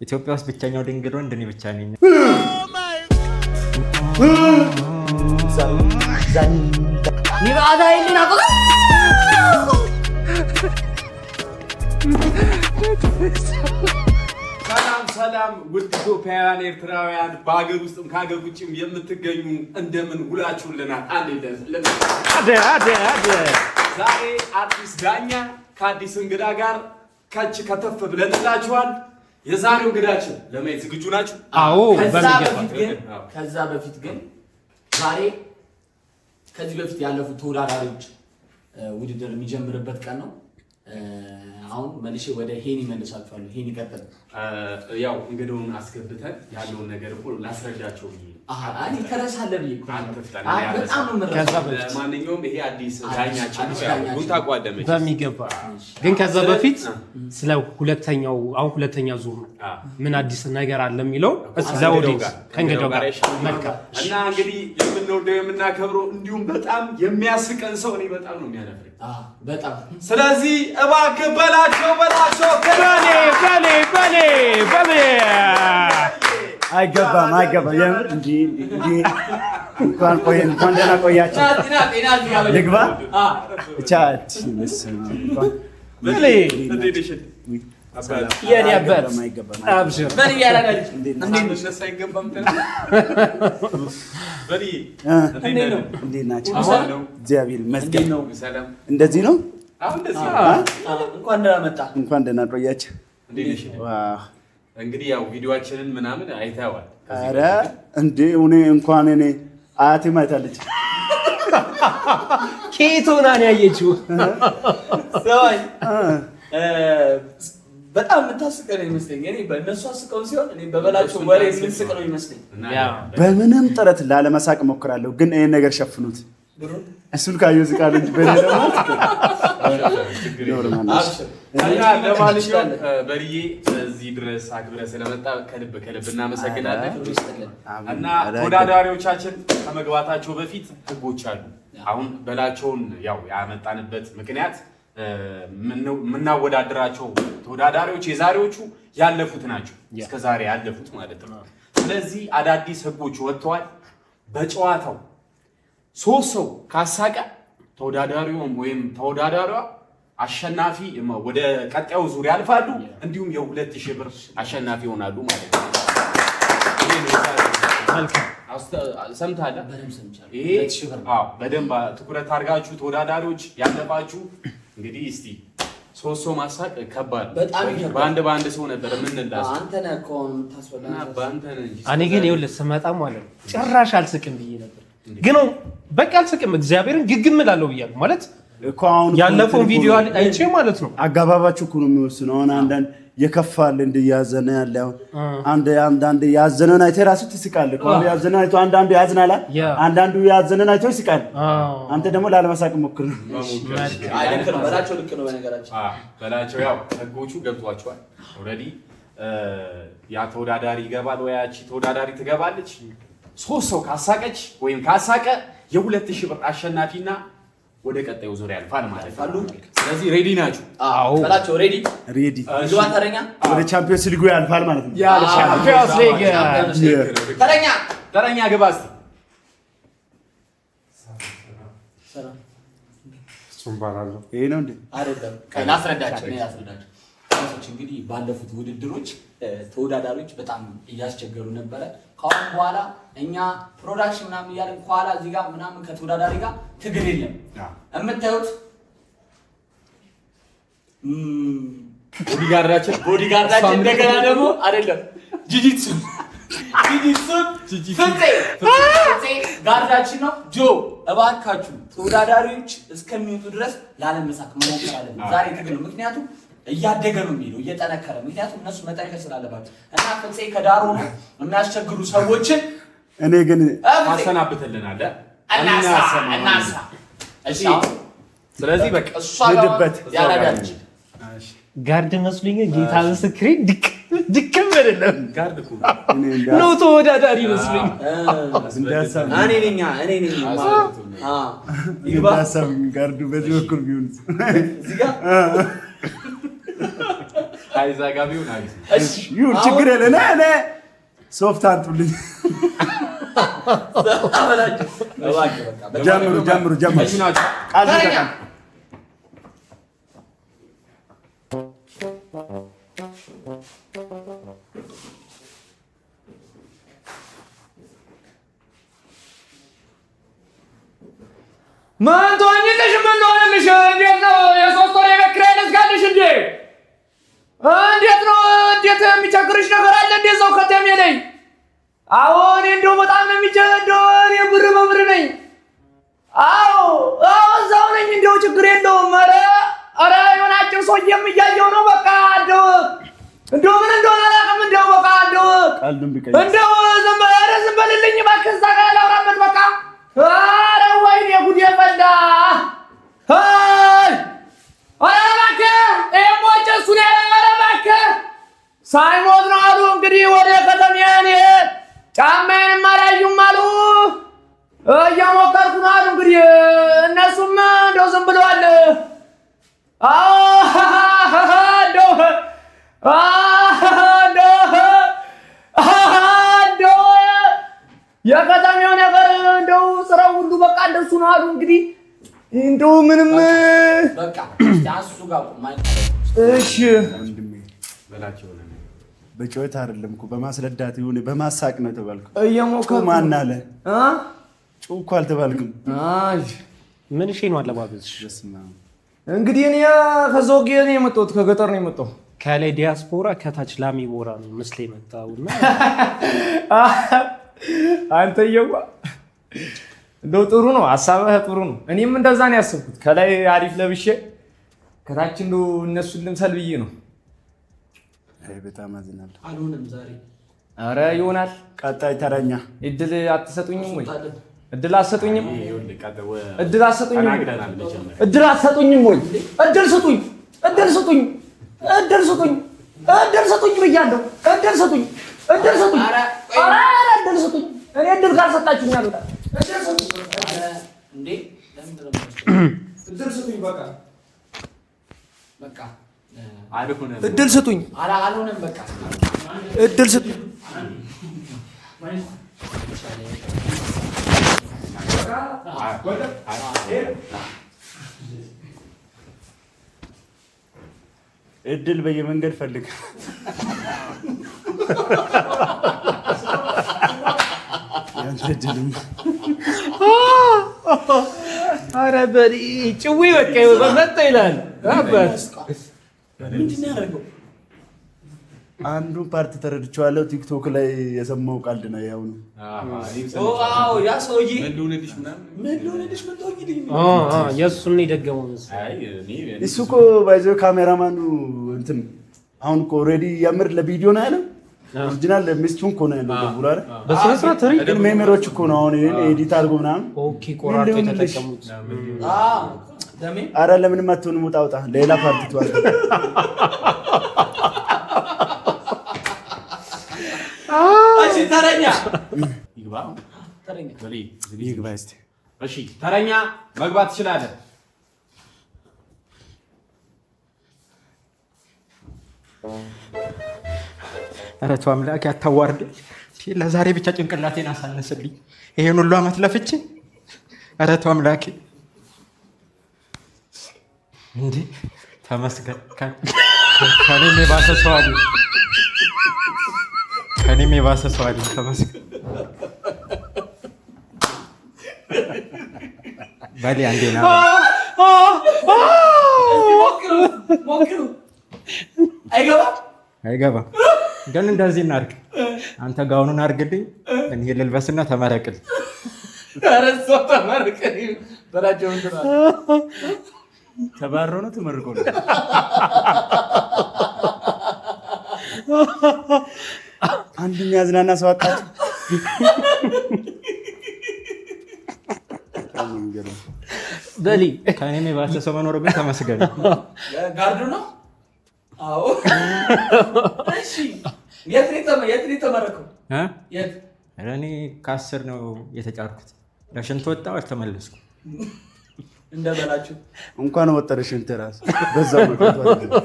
ኢትዮጵያ ውስጥ ብቸኛው ድንግል ወንድ እኔ ብቻ ነኝ። ሰላም ሰላም፣ ውድ ኢትዮጵያውያን፣ ኤርትራውያን በሀገር ውስጥም ከሀገር ውጭም የምትገኙ እንደምን ውላችሁልናል? አንድ ዛሬ አዲስ ዳኛ ከአዲስ እንግዳ ጋር ከች ከተፍ ብለንላችኋል። የዛሬው እንግዳችን ለማየት ዝግጁ ናችሁ? አዎ። ከዛ በፊት ግን ዛሬ ከዚህ በፊት ያለፉ ተወዳዳሪዎች ውድድር የሚጀምርበት ቀን ነው። አሁን መልሼ ወደ ሄኒ መልሳችኋለሁ። ሄኒ ቀጥል። ያው እንግዳውን አስገብተን ያለውን ነገር እኮ ላስረዳቸው ብዬ። እኔ ትረሳለህ ብዬ እኮ ነው። አትፍጠን። አይ፣ በጣም ነው የምረሳው። ከዛ በፊት ማንኛውም ይሄ አዲስ ዳኛችን አዲስ ነው። ያው ዳኛችን። ጉን ታውቀዋለህ መቼስ። በሚገባ፣ ግን ከዛ በፊት ስለ ሁለተኛው፣ አሁን ሁለተኛ ዙር ነው። ምን አዲስ ነገር አለ የሚለው እስኪ ለ audience ከእንግዳው ጋር። መልካም። እና እንግዲህ የምንወደው የምናከብረው እንዲሁም በጣም የሚያስቀን ሰው፣ እኔ በጣም ነው የሚያነፍረኝ። በጣም። ስለዚህ እባክህ በላቸው በላቸው። በሌ በሌ በሌ በሌ። አይገባም፣ አይገባም። የምር እንዲ እንዲ እንኳን ቆይ፣ እንኳን ደህና ቆያችሁ። ልግባ ብቻ። በሌ የኔ አባት። አይገባም። አብሽር። በል እያደረገ እነሱ አይገባም ትላለህ። በልዬ እንዴት ነው? እንዴት ናቸው? ሰላም። እግዚአብሔር ይመስገን። ነው? ሰላም። እንደዚህ ነው። አሁን እንደዚህ እንኳን ደህና መጣ። እንኳን ደህና ቆያችሁ። እንዴት ነሽ? Wow! እንግዲህ ያው ቪዲዮአችንን ምናምን አይተዋል። ኧረ እንዴ፣ እኔ እንኳን እኔ አያቴም አይታለች። ከየት ሆና ነው ያየችው? ሰዋኝ፣ በጣም የምታስቀው ነው ይመስለኝ። እኔ በእነሱ አስቀው ሲሆን እኔ በበላቸው ወሬ የምንስቅ ነው ይመስለኝ። በምንም ጥረት ላለመሳቅ እሞክራለሁ፣ ግን ይሄን ነገር ሸፍኑት። እሱን ካየሁ ስቃለሁ እንጂ በእኔ ደግሞ normal ነው። እና ለማንኛውም በልዬ እዚህ ድረስ አክብረህ ስለመጣ ከልብ ከልብ እናመሰግናለን። እና ተወዳዳሪዎቻችን ከመግባታቸው በፊት ህጎች አሉ። አሁን በላቸውን ያው ያመጣንበት ምክንያት የምናወዳድራቸው ተወዳዳሪዎች የዛሬዎቹ ያለፉት ናቸው፣ እስከ ዛሬ ያለፉት ማለት ነው። ስለዚህ አዳዲስ ህጎች ወጥተዋል። በጨዋታው ሶስት ሰው ካሳቀ ተወዳዳሪውም ወይም ተወዳዳሪዋ አሸናፊ ወደ ቀጣዩ ዙር ያልፋሉ። እንዲሁም የ2000 ብር አሸናፊ ይሆናሉ ማለት ነው። ይሄ ነው የዛሬው። ሰምተሃል? በደንብ ሰምቻለሁ። ይሄ 2000 ብር። አዎ፣ በደንብ ትኩረት አድርጋችሁ ተወዳዳሪዎች ያለፋችሁ እንግዲህ እስቲ ሶስት ሰው ማሳቅ ከባድ ነው። በጣም ይከብዳል። በአንድ በአንድ ሰው ነበር የምንላስ። አንተ ነህ እኮ አሁን የምታስበላ። እና በአንተ ነህ እንጂ። እኔ ግን ይኸውልህ ስመጣ ማለት ነው ጭራሽ አልስቅም ብዬ ነበር። ግን በቃ አልስቅም፣ እግዚአብሔርን ግግም እላለሁ ብያለሁ ማለት እኮ አሁን እኮ ያለፈውን እንትን ቪዲዮ እኮ ነው። አይቼ ማለት ነው። አገባባችሁ እኮ ነው የሚወስነው። አሁን አንዳንድ የከፋል እንደ ያዘነ ያለ፣ አሁን አንድ አንዳንድ ያዘነውን አይተህ ራሱ ትስቃለህ እኮ። አሁን ያዘነውን አይቶ አንዳንዱ ያዝናል፣ አንዳንዱ ያዘነውን አይቶ ይስቃል። አንተ ደግሞ ላለመሳቅ ሞክር። አይ ልክ ነው በላቸው፣ ልክ ነው በነገራችን። አዎ፣ በላቸው ያው ህጎቹ ገብቷቸዋል። Already ያ ተወዳዳሪ ይገባል ወይ ያቺ ተወዳዳሪ ትገባለች። ሶስት ሰው ካሳቀች ወይም ካሳቀ የ2000 ብር አሸናፊና ወደ ቀጣዩ ዙር ያልፋል ማለት ነው። ስለዚህ ready ናችሁ? አዎ። በላቸው ready? Ready። ግባ ተረኛ። ወደ ቻምፒዮንስ ሊጉ ያልፋል ማለት ነው። ቻምፒዮንስ ሊግ። ተረኛ። ተረኛ ግባ እስቲ። ሰላም። እሱም እባላለሁ። ይሄ ነው እንዴ? አይደለም፣ ላስረዳቸው፣ እኔ ላስረዳቸው። ኳሶች እንግዲህ ባለፉት ውድድሮች ተወዳዳሪዎች በጣም እያስቸገሩ ነበረ። ከአሁን በኋላ እኛ production ምናምን እያለን ከኋላ እዚህ ጋር ምናምን ከተወዳዳሪ ጋር ትግል የለም። የምታዩት Bodyguard ኣችን። Bodyguard ኣችን እንደገና ደግሞ አይደለም፣ ጂጂትሱ ጂጂትሱን ፍፄ ፍፄ guard ኣችን ነው። ጆ እባካችሁ ተወዳዳሪዎች እስከሚወጡ ድረስ ላለመሳቅ መሞከር አለብን። ዛሬ ትግል ነው። ምክንያቱም እያደገ ነው የሚሄደው እየጠነከረ፣ ምክንያቱም እነሱ መጠንከር ስላለባቸው እና ፍፄ ከዳር ሆኖ የሚያስቸግሩ ሰዎችን እኔ ግን ፍፄ ታሰናብትልናለህ። እናሳ እናሳ። እሺ አሁን ስለዚህ በቃ እሷ ጋር ሂድበት። ያራዳች Guard መስሎኝ ጌታ ምስክሬ ድክም አይደለም። Guard እኮ እኔ ነው ተወዳዳሪ መስሎኝ። እንደ ሀሳብ እኔ ነኝ እኔ ነኝ። እንደ ሀሳብ guard ኡ በዚህ በኩል ቢሆን እዚህ ጋር ሳይዛ ጋር ቢሆን አሪፍ ነው። እሺ ይሁን ችግር የለ። እኔ ሶፍት አንጡልኝ። አበላችሁ። እባክህ በቃ። ጀምሩ ጀምሩ ጀምሩ። እሺ ናቸው። ቃል ተረኛ። ተጠቀም። ምን ትሆኝልሽ? ምን ልሆንልሽ? እንዴት ነው የ3 ወር የቤት ኪራይ ልዝጋልሽ እንዴ? እንዴት ነው? እንዴት የሚቸግርሽ ነገር አለ እንዴ? እዛው ከተሜ ነኝ። አዎ እኔ እንደው በጣም ነው እንደው እኔ ብር በብር ነኝ። አዎ አዎ እዛው ነኝ። እንደው ችግር የለውም። ኧረ ኧረ የሆነ አጭር ሰውዬም እያየሁ ነው። በቃ እንደው እንደው ምን እንደሆነ አላውቅም። እንደው በቃ እንደው ቀልዱን ቢቀይር እንደው ዝም በል ኧረ ዝም በልልኝ እባክህ። እዛ ጋር ላውራበት በቃ። ኧረ ወይኔ ጉዴ ፈላ። አይ ኧረ እባክህ ይሄ ሞቼ እሱን ያለ ኧረ እባክህ ሳይሞት ነው አሉ። እንግዲህ ወደ ከተሜ እኔ ጫማዬንም አላዩም አሉ። እየሞከርኩ ነው አሉ። እንግዲህ እነሱም እንደው ዝም ብለዋል። አዎ እንደው እንደው እንደው የከተሜው ነገር እንደው ስራው ሁሉ በቃ እንደሱ ነው አሉ። እንግዲህ እንደው ምንም በቃ እስኪ እሱ ጋር ቁም። እሺ ወንድሜ በላቸው ነው። በጨዋታ አይደለም እኮ በማስረዳት ይሁን በማሳቅ ነው የተባልከው። ጩ እየሞከርኩ ማን አለ? እ ጩ እኮ አልተባልክም። አይ ምን እሺ ነው አለባበስሽ? በስመ አብ። እንግዲህ እኔ ከዘውጌ ነው የመጣሁት፣ ከገጠር ነው የመጣሁት። ከላይ ዲያስፖራ ከታች ላሚ ቦራ ነው ምስል የመጣው እና አንተየዋ እንደው ጥሩ ነው ሀሳብህ፣ ጥሩ ነው። እኔም እንደዛ ነው ያሰብኩት። ከላይ አሪፍ ለብሼ ከታች እንደው እነሱን ልምሰል ብዬ ነው። አይ በጣም አዝናለሁ። አልሆነም ዛሬ። ኧረ ይሆናል። ቀጣይ ተረኛ እድል አትሰጡኝም ወይ? አስወጣለን። እድል አትሰጡኝም? ይኸውልህ እድል አትሰጡኝም? ተናግረናል መጀመሪያ። እድል አትሰጡኝም ወይ? እድል ስጡኝ! እድል ስጡኝ! እድል ስጡኝ! እድል ስጡኝ ብያለሁ። እድል ስጡኝ! እድል ስጡኝ! ኧረ ቆይ። ኧረ እድል ስጡኝ! እኔ እድል ካልሰጣችሁኝ አልወጣም። እድል ስጡኝ! ኧረ እንዴ ለምንድን ነው የምትወስደው? እድል ስጡኝ! በቃ በቃ አልሆነም። እድል ስጡኝ! ኧረ አልሆነም። በቃ እድል ስጡኝ! እድል በየመንገድ ፈልግ። ያንተ እድልም ኧረ በል ጭዊ በቃ መጣ ይላል አባት። ምንድን ነው ያደረገው? አንዱን part ተረድቼዋለሁ። ቲክቶክ ላይ የሰማው ቀልድ ነው ያው ነው። አዎ ያ ሰውዬ ምን ልሁንልሽ ምናምን ምን ልሁንልሽ ምን ትሆኝልኝ? የእሱን የደገመው መሰለኝ። አይ እኔ እሱ እኮ ባይዘው ካሜራማኑ እንትን አሁን እኮ already የምር ለቪዲዮ ነው ያለው። original ሚስቱን እኮ ነው ያለው ደውሎ አይደል? በስነ ስርዓት ግን memory ዎች እኮ ነው አሁን ይሄን edit አድርጎ ምናምን። okay ቆራርጦ ምን ልሁንልሽ? የተጠቀሙት። አዎ ደሜ አረ ለምንም አትሆንም፣ ውጣ ውጣ፣ ሌላ ፓርቲ ትዋል። እሺ ተረኛ ይግባ ተረኛ በል ይግባ እስቲ። እሺ ተረኛ መግባት ትችላለህ። ኧረ ተው አምላኬ አታዋርደኝ። ለዛሬ ብቻ ጭንቅላቴን አሳነስልኝ። ይሄን ሁሉ አመት ለፍቼ። ኧረ ተው አምላኬ። እንዴ ተመስገን። ከእኔም የባሰ ሰው አለ። ከእኔም የባሰ ሰው አለ። ተመስገን። በል አንዴ ና። ሞክሩ ሞክሩ። አይገባም አይገባም። ግን እንደዚህ እናድርግ። አንተ ጋውኑን አድርግልኝ፣ እኔ ልልበስና ተመረቅልኝ። ኧረ እሷ ተመረቀ በላቸው እንትን አለ። ተባሮ ነው ተመርቆ ነው። አንድ የሚያዝናና ሰው አጣች። በጣም ነው የሚገርመው። በሊ ከእኔም የባሰ ሰው መኖሩ ግን ተመስገን። ጋርዱ ነው። አዎ እሺ። የት ነው የተመረከው? እ? የት? ኧረ እኔ ከ10 ነው የተጫርኩት። ለሽንት ወጣሁ አልተመለስኩም። እንደበላችሁ እንኳን ወጠረሽ እንትን እራሱ በዛው መቅረቱ አይደለም።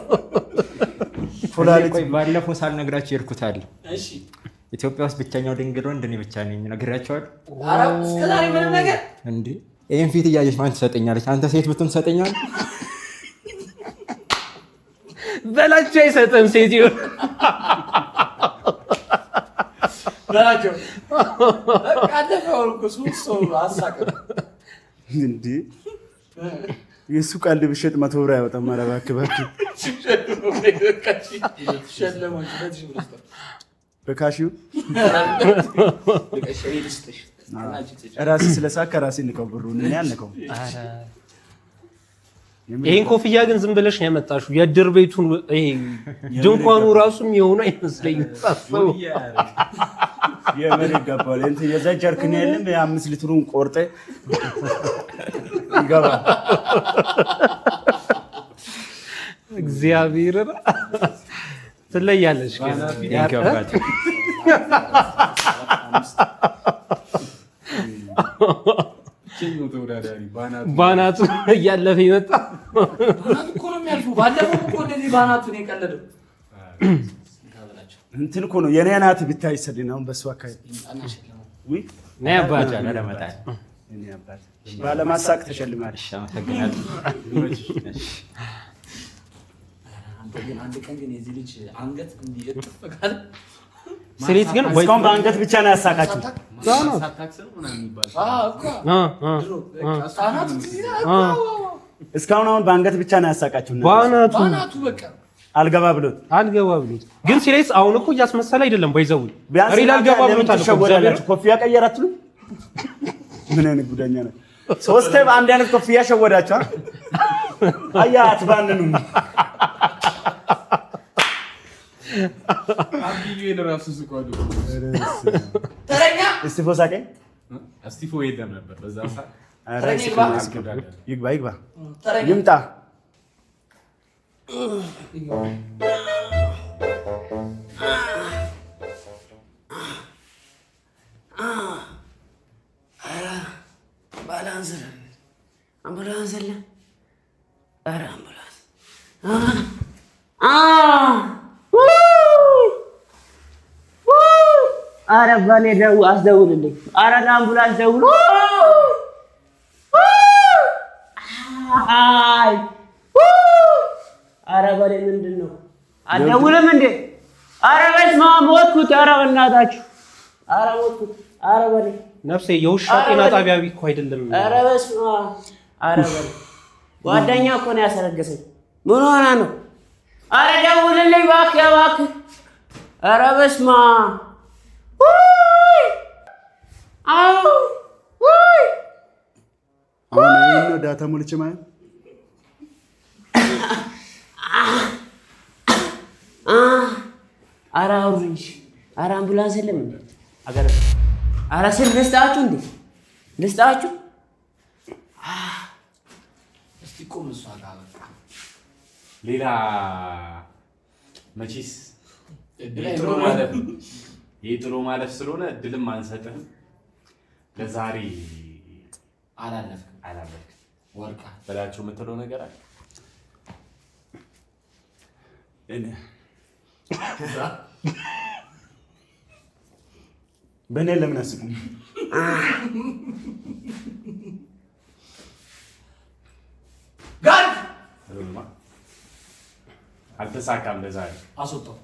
ኩላሊት ቆይ ባለፈው ሳልነግራችሁ የሄድኩት አለ። እሺ ኢትዮጵያ ውስጥ ብቸኛው ድንግል ወንድ እኔ ብቻ ነኝ። ነግሬያቸዋለሁ። ኧረ እስከ ዛሬ ምንም ነገር እንዴ ይህን ፊት እያየች ማን ትሰጠኛለች? አንተ ሴት ብትሆን ትሰጠኛለህ? በላቸው አይሰጥም ሴትዮ። በላቸው በቃ አለፈ። አሁን እኮ ሶስት ሰው አሳቀ። እንዴ የእሱ ቀልድ ብሸጥ 100 ብር አይወጣም። ኧረ እባክህ እባክህ በ cash ው ራሴ ስለሳካ ራሴ ንቀው ብሩን እኔ አልንቀውም። ይሄን ኮፍያ ግን ዝም ብለሽ ነው ያመጣሽው። የእድር ቤቱን ይሄ ድንኳኑ ራሱ የሚሆኑ አይመስለኝም ሳስበው። የምር ይገባል። እንትን የዛ ጀርክን የለም የ5 ሊትሩን ቆርጠ ይገባል። እግዚአብሔር ትለያለሽ ግን። ይገባል። ብቸኛው ተወዳዳሪ ባናቱ ባናቱ እያለፈ ይመጣ። ባናቱ እኮ ነው የሚያልፈው። ባለፈው እኮ እንደዚህ ባናቱ ነው የቀለደው። እንትን እኮ ነው የኔ ናት ብታይ ሰድን አሁን በሱ አካሄድ ውይ ነይ አባት። የኔ አባት ባለማሳቅ ተሸልማል። እሺ፣ አመሰግናለሁ። አንተ ግን አንድ ቀን ግን የዚህ ልጅ አንገት እንዲህ እጥፍ ካለ ስሌት ግን ወይ እስካሁን በአንገት ብቻ ነው ያሳቃችሁ። ሳታክስ ነው ምናምን የሚባል አዎ እኮ አ አ ድሮ አናቱ ትዝ ይላል እኮ። እስካሁን አሁን በአንገት ብቻ ነው ያሳቃችሁ። እናንተ። ባናቱ ባናቱ በቃ አልገባ ብሎት አልገባ ብሎት ግን ሲሬስ አሁን እኮ እያስመሰለ አይደለም። ባይዘው ቢያንስ real አልገባ ለምን ብሎት አለ እኮ እግዚአብሔር። ትሸወዳላችሁ? ኮፍያ ቀየራችሁ? ምን አይነት ጉደኛ ነው? ሶስቴ በአንድ አይነት ኮፍያ ሸወዳችሁ። አያ አትባንኑም። አብዩኤል ራሱ ስቋል። ተረኛ እስቲፎ ሳቀኝ። እስቲፎ የለም ነበር በዛ ሰዓት። ኧረ ተረኛ እስኪ ይግባ። እስኪ ይግባ ይግባ ተረኛ ይምጣ። ባላንስ አምቡላንስ የለም። ኧረ አምቡላንስ ኧረ በኔ አስደውልልኝ። ኧረ ለአምቡላንስ ደውሉ። አይ ኧረ በኔ ምንድን ነው አትደውልም እንዴ? ኧረ በስመ አብ ሞትኩት። ኧረ በእናታችሁ ኧረ ሞትኩት። ኧረ በኔ ነፍሴ የውሻ ጤና ጣቢያ እኮ አይደለም። ኧረ በስመ አብ ኧረ በኔ ጓደኛ እኮ ነው ያስረገሰኝ። ምን ሆና ነው? ኧረ ደውልልኝ እባክህ እባክህ። ኧረ በስመ አብ ውይ አው ውይ አሁን ይሄን ነው data ሞልቼ ማለት ኧረ አውሩ እንጂ። ኧረ አምቡላንስ የለም እንዴ? አገር ኧረ ስልክ ልስጣችሁ እንዴ? ልስጣችሁ? እስቲ ቁም እሷ ጋር በቃ ሌላ መቼስ የጥሎ ማለፍ ነው። ይህ ጥሎ ማለፍ ስለሆነ እድልም አንሰጥህም። ለዛሬ አላለፍክም። አላለፍክም። ወርቃ በላቸው የምትለው ነገር አለ? እኔ በእኔ ለምን አስቁም? guard አልተሳካም ለዛሬ። አስወጣው።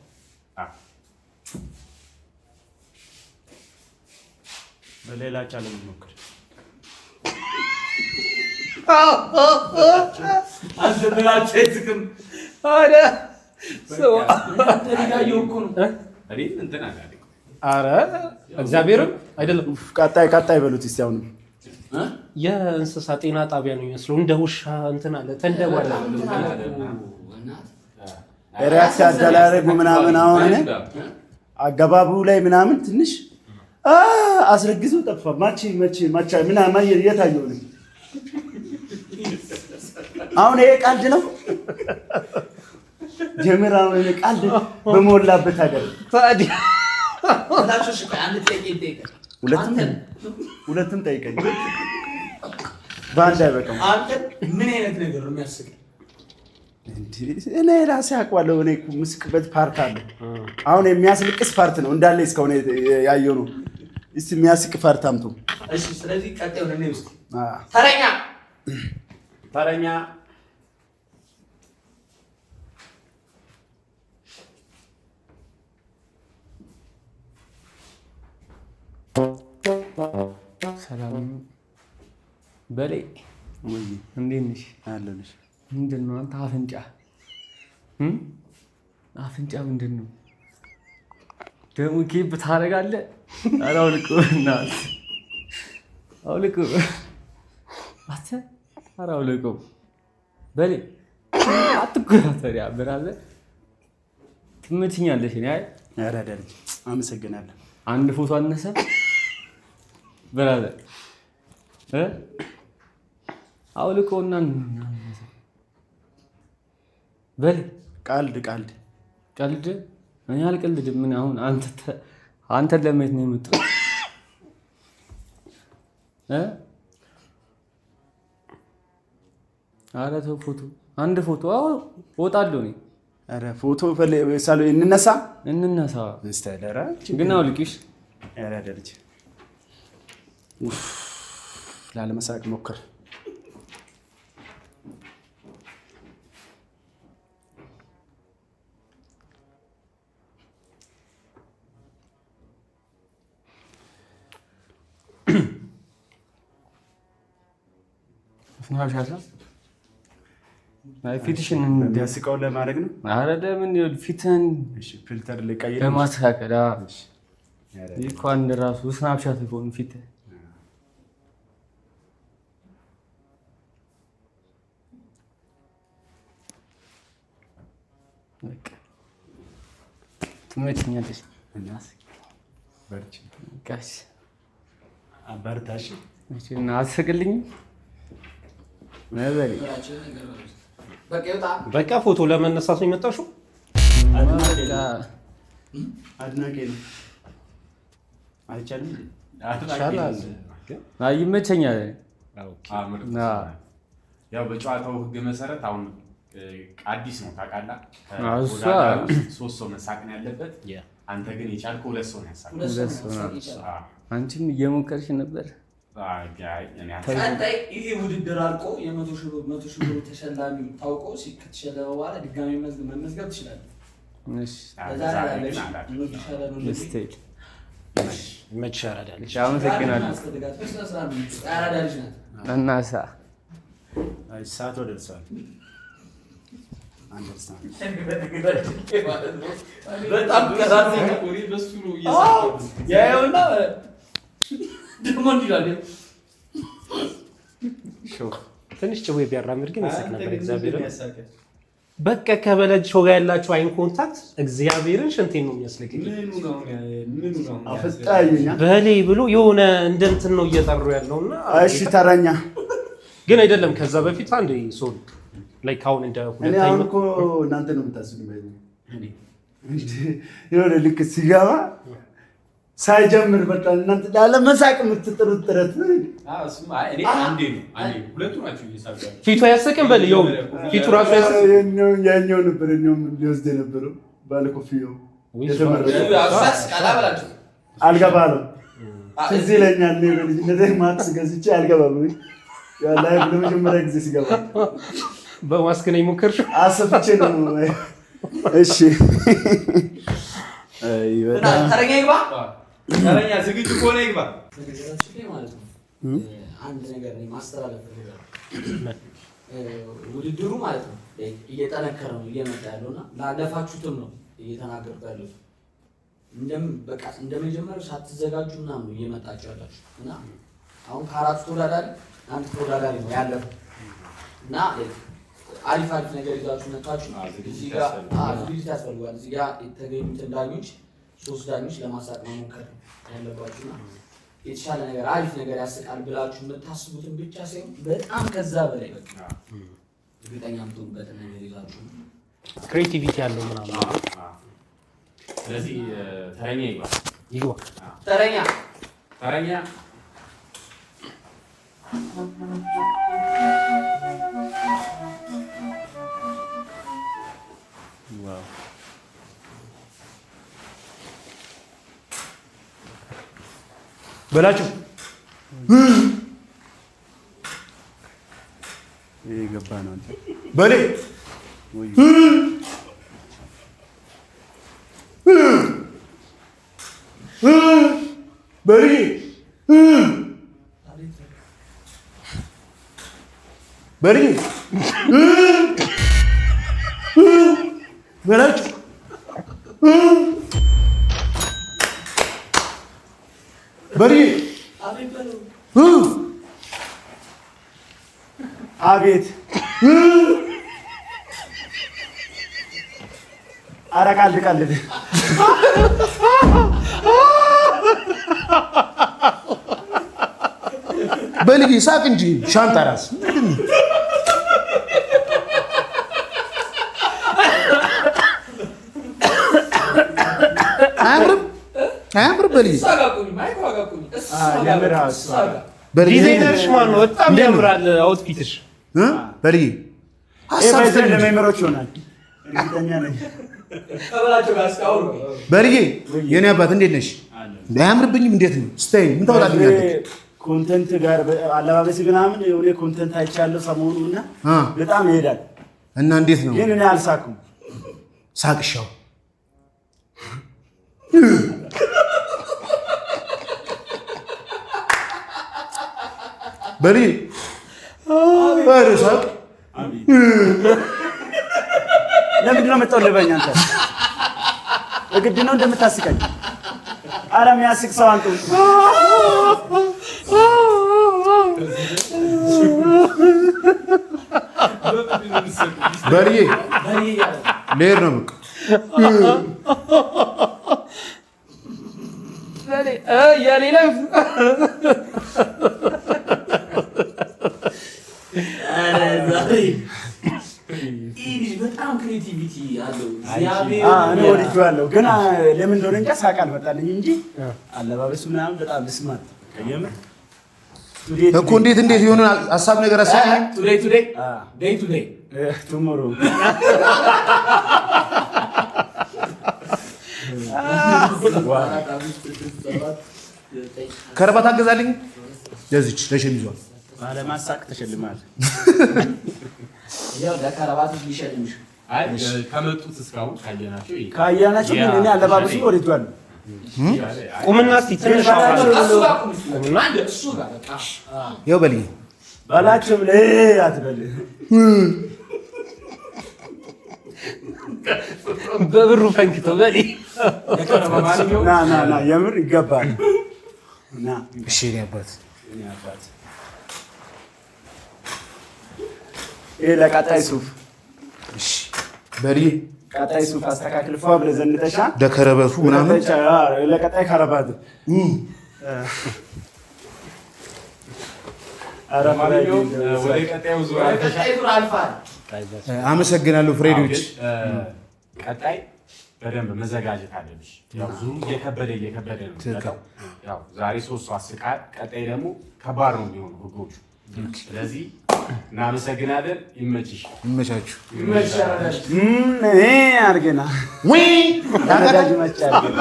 በሌላ challenge ሞክር። አንተ በላቸው አይስቅም። ኧረ ሰው አንተ እያየሁ እኮ ነው። እኔ እንትን አላልኩም። ኧረ እግዚአብሔርም አይደለም። ኡፍ፣ ቀጣይ ቀጣይ በሉት እስቲ አሁንም የእንስሳ ጤና ጣቢያ ነው የሚመስለው። እንደ ውሻ እንትን አለ ተንደባለ። react አደራረጉ ምናምን አሁን እኔ አገባቡ ላይ ምናምን ትንሽ አስረግዞ ጠፋ። መቼ መቼ መቼ ምናምን የታየው ነው። አሁን ይሄ ቀልድ ነው ጀምር። አሁን ይሄ ቀልድ በሞላበት ሀገር ታዲያ በላቸው። እሺ ቆይ አንድ ጥያቄ ልጠይቅህ። ሁለትም አንተን ሁለትም ጠይቀኝ፣ በአንድ አይበቃም። አንተን ምን አይነት ነገር ነው የሚያስቅህ? እኔ ራሴ አውቀዋለሁ። እኔ የምስቅበት part አለ። አሁን የሚያስልቅስ part ነው እንዳለ እስካሁን ያየው ነው። እስቲ የሚያስቅ part አምጡ። እሺ፣ ስለዚህ ቀጣዩን እኔ ውስጥ ተረኛ ተረኛ ሰላም በሌ፣ እንዴት ነሽ? አለሁልሽ። ምንድን ነው አንተ አፍንጫ አፍንጫ ምንድን ነው ደግሞ? ኬፕ ታደርጋለህ? ኧረ አውልቀው እናትህ አውልቀው፣ አንተ ኧረ አውልቀው በሌ፣ አትኮራተሪ brother፣ ትመችኛለሽ። እኔ አይ አራዳ ልጅ አመሰግናለሁ። አንድ ፎቶ አነሰ brother፣ አውልቀውና በል። ቀልድ ቀልድ ቀልድ እኔ አልቀልድም። ምን አሁን አንተን ለማየት ነው የመጣሁት። ኧረ ተው ፎቶ፣ አንድ ፎቶ እወጣለሁ እኔ። ኧረ ፎቶ እንነሳ እንነሳ ግን አውልቂሽ። አራዳ ልጅ ላለመሳቅ ሞክር። ፊትሽን የሚያስቀውን ለማድረግ ነው። ኧረ ለምን ፊትህን filter ልቀይር ለማስተካከል። ይህ እኮ አንድ ራሱ Snapchat እኮ ነው ፊትህ። ትመችኛለሽ። በርታሽ። አትስቅልኝም? በቃ ፎቶ ለመነሳት ነው የመጣሽው? አድናቂ ነው። አይቻልም። ይቻላል። ይመቸኛል። ያው በጨዋታው ህግ መሰረት አሁን አዲስ ነው ታውቃለህ። ሶስት ሰው መሳቅ ነው ያለበት። አንተ ግን የቻልከው ሁለት ሰው ነው ያሳቅነው። አንቺም እየሞከርሽ ነበር። ቀጣይ ይሄ ውድድር አልቆ የ100 ሺህ ብር ተሸላሚ ታውቆ ከተሸለመ በኋላ ድጋሚ መመዝገብ ትችላለህ። አመሰግናለሁ። እናሳ ሰዓቱ ደርሷል። በጣም ያየውና ደግሞ እንዲህ ይላል። ትንሽ ጭዌ ቢያራምድ ግን ይስቅ ነበር። እግዚአብሔርን በቃ ከበለጅ show ጋር ያላቸው አይን contact እግዚአብሔርን ሽንቴን ነው የሚያስለቅቅ። በሌ ብሎ የሆነ እንደ እንትን ነው እየጠሩ ያለውና እሺ ተረኛ ግን አይደለም። ከዛ በፊት አንድ ሰው like አሁን እንደ እኔ አሁን እኮ እናንተ ነው የምታስቡኝ። የሆነ ልክ ሲገባ ሳይጀምር በቃ እናንተ ላለመሳቅ የምትጥሩት ጥረት ፊቱ አያስቅም። በል ይኸው ፊቱ ራሱ አያስቅም። ያኛው ነበር ያኛውም ሊወስድ የነበረው ባለኮፍያው አልገባ ነው። ትዝ ይለኛል እኔ በልጅነቴ ማክስ ገዝቼ አልገባ ብሎኝ live ለመጀመሪያ ጊዜ ሲገባ በማስክ ነው የሞከርሽው? አሰፍቼ ነው። እሺ ተረኛ ይግባ። ተረኛ ዝግጁ ከሆነ ይግባ። ማለት ነው አንድ ነገር ማስተላለፍ ውድድሩ ማለት ነው እየጠነከረ ነው እየመጣ ያለው እና ላለፋችሁትም ነው እየተናገርኩ ያለሁት። በቃ እንደመጀመሪያው ሳትዘጋጁ ምናምን ነው እየመጣችሁ ያላችሁ እና አሁን ከአራቱ ተወዳዳሪ አንድ ተወዳዳሪ ነው ያለፈው እና አሪፍ አሪፍ ነገር ይዛችሁ መጣችሁ። እዚህ ጋር ዝግጅት ያስፈልጋል። እዚህ ጋር የተገኙትን ዳኞች ሶስት ዳኞች ለማሳቅ መሞከር ያለባችሁና የተሻለ ነገር አሪፍ ነገር ያስቃል ብላችሁ የምታስቡትን ብቻ ሳይሆን በጣም ከዛ በላይ በቃ እርግጠኛ የምትሆኑበትን ነገር ይዛችሁ creativity ያለው ምናምን። ስለዚህ ተረኛ ይግባ ይግባ። ተረኛ ተረኛ በላቸው። ይሄ ገባ ነው አንተ። በሌ። በልዬ፣ በልዬ፣ በላቸው። በልዬ። አቤት። ኧረ ቀልድ ቀልድ። በልዬ፣ ሳቅ እንጂ ሻንጣ ራስ ምንድን ነው? አያምርም? አያምርም? በልዬ። የምር እሷ ጋር። በልዬ። ዲዛይነርሽ ማን ነው? በጣም እንዴት ነው? ያምራል outfit ሽ። እ? በልዬ። ይሄ ሀሳብ ባይዘ ስጠኝ እንጂ። ለ memer ኦች ይሆናል፣ እርግጠኛ ነኝ። ከበላቸው ጋር እስኪ አውሩ። በልዬ፣ የኔ አባት፣ እንዴት ነሽ? አያምርብኝም? እንዴት ነው ስታይ? ምን ታወጣልኛለህ? Content ጋር አለባበስ ምናምን የሆነ content አይቻለሁ ሰሞኑ እና በጣም ይሄዳል። እና እንዴት ነው? ግን እኔ አልሳኩም። ሳቅሻው። በልዬ፣ ኧረ ሳቅ። ለምንድን ነው የምትጠልበኝ አንተ? በግድ ነው እንደምታስቀኝ? ኧረ የሚያስቅ ሰው አንጡ። በልዬ፣ ልሄድ ነው በቃ። የሌለ። ኧረ ዛሬ ይህ ልጅ በጣም creativity አለው። እግዚአብሔር። እኔ ወድጄዋለሁ፣ ግን ለምን እንደሆነ እንጃ ሳቅ አልመጣልኝ እንጂ አለባበሱ ምናምን በጣም smart የምር። እኮ እንዴት እንዴት የሆነ ሀሳብ ነገር አሰጠኝ። Today today day to day. Tomorrow. ከረባት አገዛልኝ ለዚች ለሸሚዟ። ባለማሳቅ ተሸልማል። ያው ለከረባቶች ሊሸልምሽ። አይ፣ ከመጡት እስካሁን ካየናቸው ይሄ ካያናቸው ግን እኔ አለባበሱ ወድጄዋለሁ። ቁምና እስኪ ትንሽ አውራ። እሱ ጋር ቁም እስኪ። አንድ እሱ ጋር በቃ። ይኸው በልዬ። በላቸው ብለህ አትበል። በብሩ ፈንክቶ በል። ና ና ና፣ የምር ይገባል። ና። እሺ የኔ አባት። የኔ አባት፣ ይሄ ለቀጣይ ሱፍ። እሺ በልዬ። ቀጣይ ሱፍ አስተካክል፣ ፏ ብለህ ዘንጠሻ። ለከረበቱ ምናምን። ለቀጣይ ከረባት። ኧረ ለማንኛውም ወደ ቀጣዩ ዙር አልፈሻል። ቀጣይ ዙር አልፋል። አመሰግናለሁ ፍሬዶች። ግን ቀጣይ በደንብ መዘጋጀት አለብሽ። ያው ዙሩ እየከበደ እየከበደ ነው የሚመጣው። ያው ዛሬ ሶስት ሰው አስቃል፣ ቀጣይ ደግሞ ከባድ ነው የሚሆኑ ህጎቹ። ስለዚህ እናመሰግናለን። ይመችሽ። ይመቻችሁ። አድርገና ውይ። ነዳጅ መጫ አድርገና።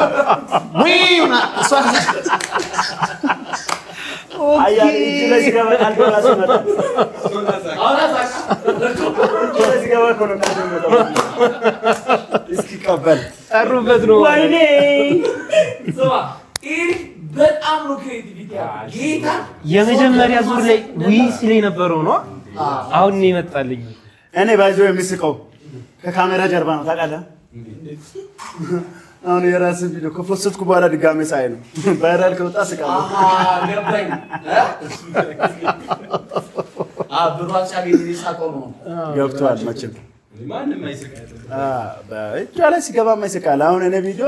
ውይ እሷ። አያ እጅ ላይ ሲገባ ቃል ራሱ ይመጣል። እጅ ላይ ሲገባ እኮ ነው ቃል የሚመጣው። እስኪቀበል ጠሩበት ነው። ወይኔ። ስማ፣ ይህ ልጅ በጣም ነው creativity ያለው። ጌታ። የመጀመሪያ ዙር ላይ ውይ ሲል የነበረው ነው። አሁን ነው የመጣልኝ። እኔ ባይዞ የሚስቀው ከካሜራ ጀርባ ነው ታውቃለህ። አሁን የራስን ቪዲዮ ከ post ኩ በኋላ ድጋሜ ሳይ ነው viral ከወጣ ስቃለሁ። ገባኝ። ብሯን ሲያገኝ ሳቀው ነው። ገብቷል መቼም። ማንም አይስቅ። እጇ ላይ ሲገባ ይስቃል። አሁን እኔ ቪዲዮ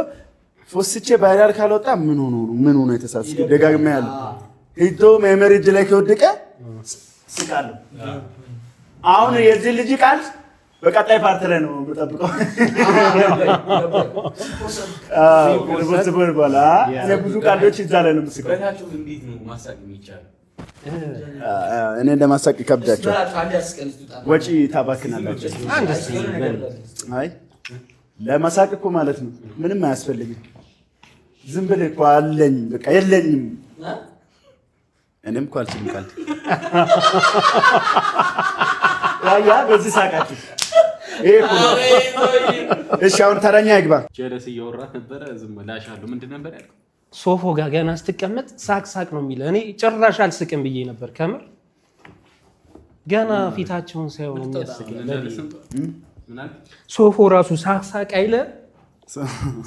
post ቼ viral ካልወጣ ምን ሆኖ ነው፣ ምን ሆኖ የተሳስኩ ደጋግሜ ያለ ሂዶ memory እጅ ላይ ከወደቀ ስቃለሁ። አሁን የዚህ ልጅ ቃል በቀጣይ part ላይ ነው የምጠብቀው። Post በኋላ እኔ ብዙ ቃሎች እዛ ላይ ነው የምስቀው። በታቸው እንዴት ነው ማሳቅ የሚቻለው? እኔ ለማሳቅ ይከብዳቸዋል። አንድ ያስቀን ስትወጣ ወጪ ታባክናላችሁ። አንድ እስኪ በል። አይ። ለመሳቅ እኮ ማለት ነው ምንም አያስፈልግም። ዝም ብለህ እኮ አለኝ በቃ የለኝም። እኔም እኮ አልችልም ቀልድ። ያ በዚህ ሳቃችሁ። ይሄ እኮ ነው። እሺ አሁን ተረኛ ይግባ። ጀለስ እያወራት ነበረ። ዝም ላሻለሁ። ምንድን ነበር ያልከው? ሶፎ ጋር ገና ስትቀመጥ ሳቅ ሳቅ ነው የሚለው። እኔ ጭራሽ አልስቅም ብዬ ነበር። ከምር ገና ፊታቸውን ሳይሆን የሚያስቀኝ ሶፎ ራሱ ሳቅ ሳቅ አይለ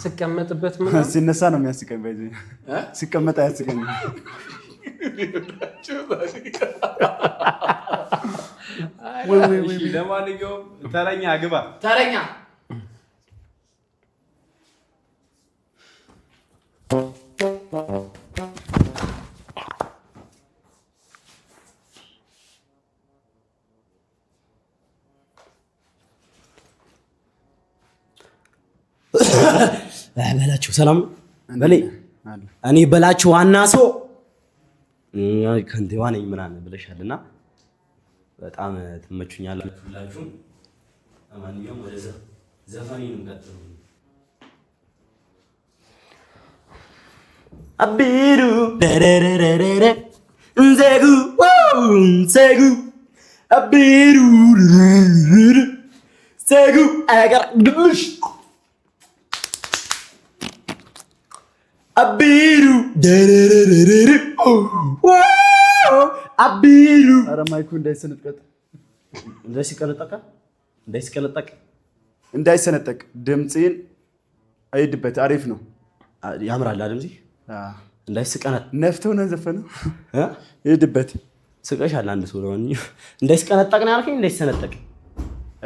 ስቀመጥበት ምናምን ሲነሳ ነው የሚያስቀኝ። ባይዘ ሲቀመጥ አያስቀኝም። ለማንኛውም ተረኛ ግባ። ተረኛ በላቸው ሰላም በሌ እኔ በላቸው ዋና ሰው ከንቲባ ነኝ ምናምን ብለሻል እና በጣም ትመቹኛላችሁ ሁላችሁም። ለማንኛውም ወደ ዘፈኔን እንቀጥል። አቢሩ ደረረረረ እንዘጉ እንዘጉ አቢሩ ዘጉ አገር ግምሽ አቢሩ ደረረረረ አቢሩ። ኧረ ማይኩ እንዳይሰነጥቀጥ እንዳይሰነጠቅ እንዳይሰነጠቅ እንዳይሰነጠቅ ድምፅህን አይድበት። አሪፍ ነው፣ ያምራል። ድምፅ እንዳይስቀነጥ ነፍተው ነው ዘፈነው። ሂድበት። ስቀሻል። አንድ ሰው ለማንኛውም እንዳይስቀነጠቅ ነው ያልከኝ። እንዳይሰነጠቅ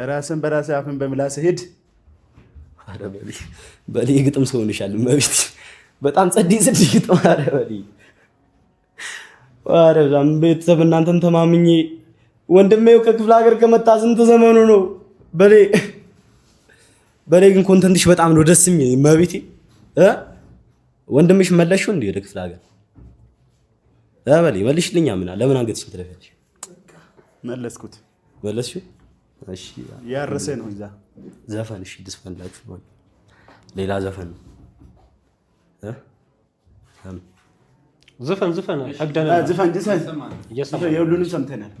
ራስን በራስህ አፍን በምላስህ ሂድ። ኧረ በሌ በሌ ግጥም ሰው ሆነሻል። እመቤቴ በጣም ጸዴ ጸዴ ግጥም። ኧረ በሌ ኧረ በጣም ቤተሰብ እናንተን ተማምኜ ወንድሜ ከክፍለ ሀገር ከመጣ ስንት ዘመኑ ነው። በሌ በሌ ግን content ሽ በጣም ነው ደስ የሚል። እመቤቴ ወንድምሽ መለስሽው እንዴ ወደ ክፍለ ሀገር? በሌ መልሽልኛ። ምን ለምን አንገትሽን ትደፊያለሽ? መለስኩት። መለስሽው? እሺ ያረሰ ነው እዛ ዘፈን። እሺ ልዝፈንላችሁ። ሌላ ዘፈን ነው። ዝፈን ዝፈን ፈቅደናል። ዝፈን ዝፈን፣ የሁሉንም ሰምተናል።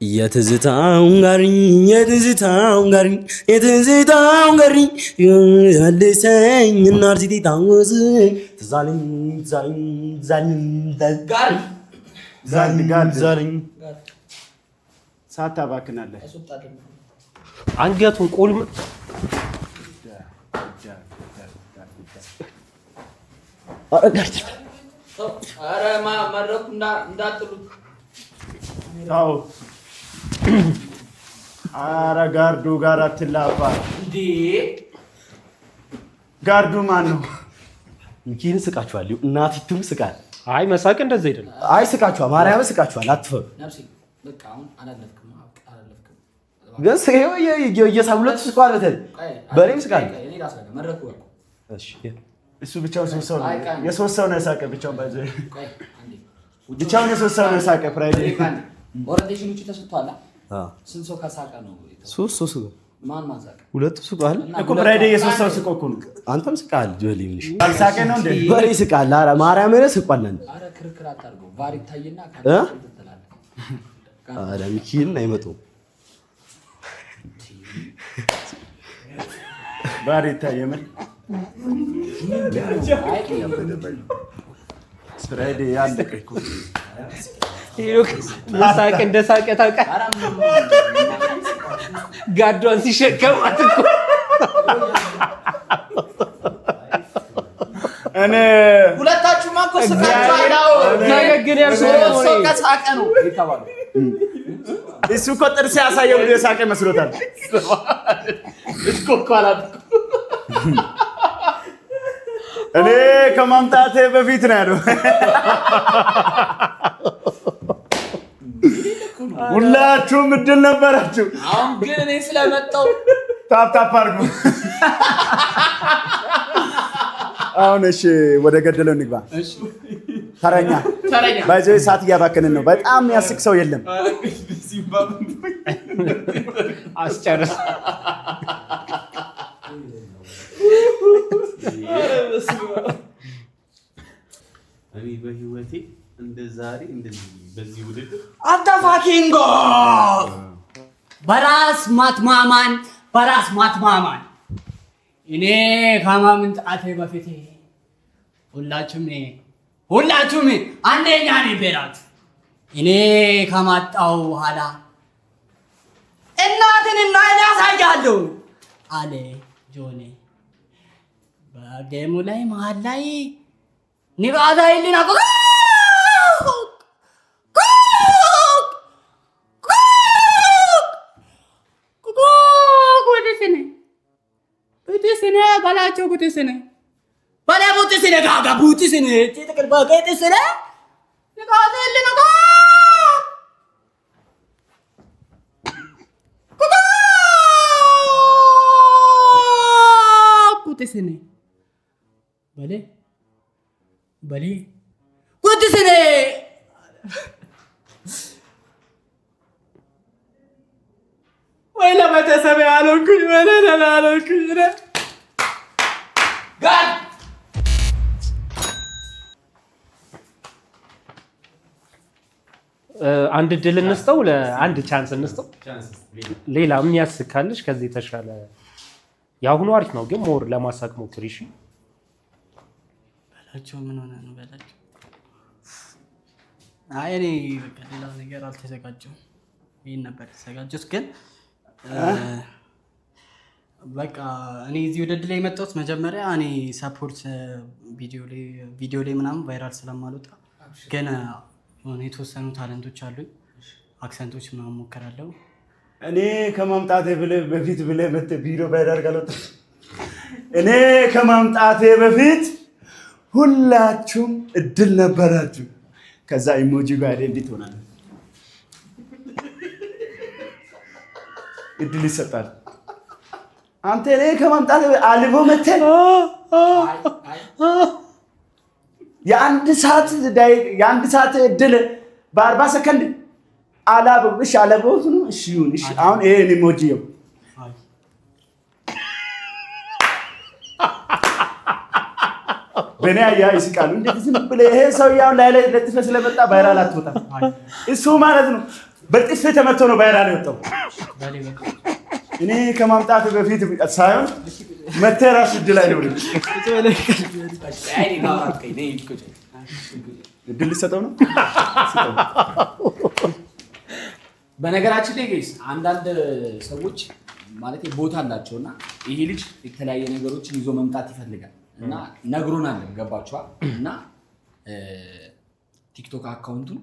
የትዝታውን ጋሪ የትዝታውን ጋሪ የትዝታውን ጋሪ መልሰኝ እናርሲቲ ታወስ ትዛለኝ ትዛለኝ ትዛለኝ ጋር ጋር ትዛለኝ። ሰዓት ታባክናለህ። አንገቱን ቁልም ኧረ መድረኩ እንዳጥሉት። ተው። ኧረ ጋርዱ ጋር አትላፋ። እንዴ ጋርዱ ማን ነው? ሚኪን ስቃችኋል። እናቲቱም ስቃል። አይ መሳቅ እንደዚህ አይደለም። አይ ስቃችኋል፣ ማርያምን ስቃችኋል። አትፈሩ። ነፍሴ በቃ አሁን አላለፍክም፣ አላለፍክም። ግን እየሳቡ ሁለቱ ስቀዋል። በተለይ በእኔም ስቃል። እኔ ላስረዳ መድረኩ እኮ እሺ እሱ ብቻውን ሶስት ሰው ነው። የሶስት ሰው ነው የሳቀ ብቻውን። ባይዘ ቆይ አንዴ ብቻውን የሶስት ሰው ነው የሳቀ። ፍራይዴ orientation ውጪ ተሰጥቷል። ስንት ሰው ከሳቀ ነው? ሶስት ሰው ማን ማን ሳቀ? ሁለቱ ስቀዋል እኮ ፍራይዴ የሶስት ሰው ስቆ እኮ ነው። አንተም ስቃል። በሌ ምንሽ አልሳቀ ነው እንዴ? በሌ ስቃል። ኧረ ማርያምን ስቋል። አንተ ኧረ ክርክር አታድርገው። VAR ይታይና እ? ትላለህ። ኧረ ሚኪን አይመጡም። VAR ይታይ የምር ፍራይዴ ያለቀ እኮ። ሳቅ እንደ ሳቀ ታውቃለህ። ጋዷን ሲሸከማት እኮ እኔ ሁለታችሁማ እኮ ስቃችኋል። ፈገግ ነው ያልኩት ሶስት ሰው ከሳቀ ነው የተባለው። እሱ እኮ ጥርስ ያሳየው ብሎ የሳቀ መስሎታል። እኔ ከማምጣቴ በፊት ነው ያለው። ሁላችሁም እድል ነበራችሁ። አሁን ግን እኔ ስለመጣሁ tap tap አድርጉ። አሁን እሺ ወደ ገደለው እንግባ። ተረኛ ተረኛ ባይዘ ሰዓት እያባከንን ነው። በጣም የሚያስቅ ሰው የለም። አስጨርስ። እኔ በህይወቴ እንደ ዛሬ እንደዚህ በዚህ ውድድር አንተ fucking በራስ ማትማማን፣ በራስ ማትማማን። እኔ ከማምጣቴ በፊት ሁላችሁም ሁላችሁም አንደኛ ነበራችሁ። እኔ ከማጣው በኋላ እናትንና እኔ አሳያለሁ አለ ጆኔ። በ game ኡ ላይ መሀል ላይ ንቃተ ህሊና ቡጥስነ በላቸው፣ ቡጥስነ በላ ቡጥስነ ጋጋ ቡጥስነ ጤጥቅል ንቃተ ህሊና ቡጥስነ በሌ በሌ ቡጥስነ። ወይ ለቤተሰብ አልሆንኩኝ፣ ወይ ለሌላ አልሆንኩኝ። Guard. አንድ እድል እንስጠው፣ ለአንድ chance እንስጠው። ሌላ ምን ያስካልሽ ከዚህ የተሻለ? የአሁኑ አሪፍ ነው፣ ግን more ለማሳቅ ሞክሪ። እሺ። በላቸው ምን ሆነ ነው በላቸው። አይ እኔ በቃ ሌላ ነገር አልተዘጋጀሁም። ይህን ነበር የተዘጋጀሁት። ግን በቃ እኔ እዚህ ውድድር ላይ የመጣሁት መጀመሪያ እኔ support ቪዲዮ ላይ ምናምን viral ስለማልወጣ ገና የሆነ የተወሰኑ talent ኦች አሉኝ። Accent ኦች ምናምን ሞከራለሁ። እኔ ከማምጣቴ ብለህ በፊት ብለህ መተህ ቪዲዮ viral ካልወጣ፣ እኔ ከማምጣቴ በፊት ሁላችሁም እድል ነበራችሁ። ከዛ emoji ጋር እንዴት ትሆናለህ? እድል ይሰጣል። አንተ እኔ ከማምጣቴ አልቦ መተህ የ1 ሰዓት እድል በ40 ሰከንድ አላበው። እሺ አላበው ነው። እሺ ይሁን። እሺ አሁን ይሄን emoji ይኸው። በእኔ አያ ይስቃሉ። እንዴት ዝም ብለህ ይሄ ሰውዬ አሁን ላይ ላይ ለጥፈህ ስለመጣ viral አትወጣም። እሱ ማለት ነው በጥፌ ተመቶ ነው viral የወጣው። እኔ ከማምጣት በፊት ሳይሆን መተህ ራሱ እድል አይኖርም። እድል ሊሰጠው ነው። በነገራችን ላይ guys አንዳንድ ሰዎች ማለት ቦታ አላቸው እና ይሄ ልጅ የተለያየ ነገሮችን ይዞ መምጣት ይፈልጋል እና ነግሮናል። ገባችኋል? እና ቲክቶክ account ኡን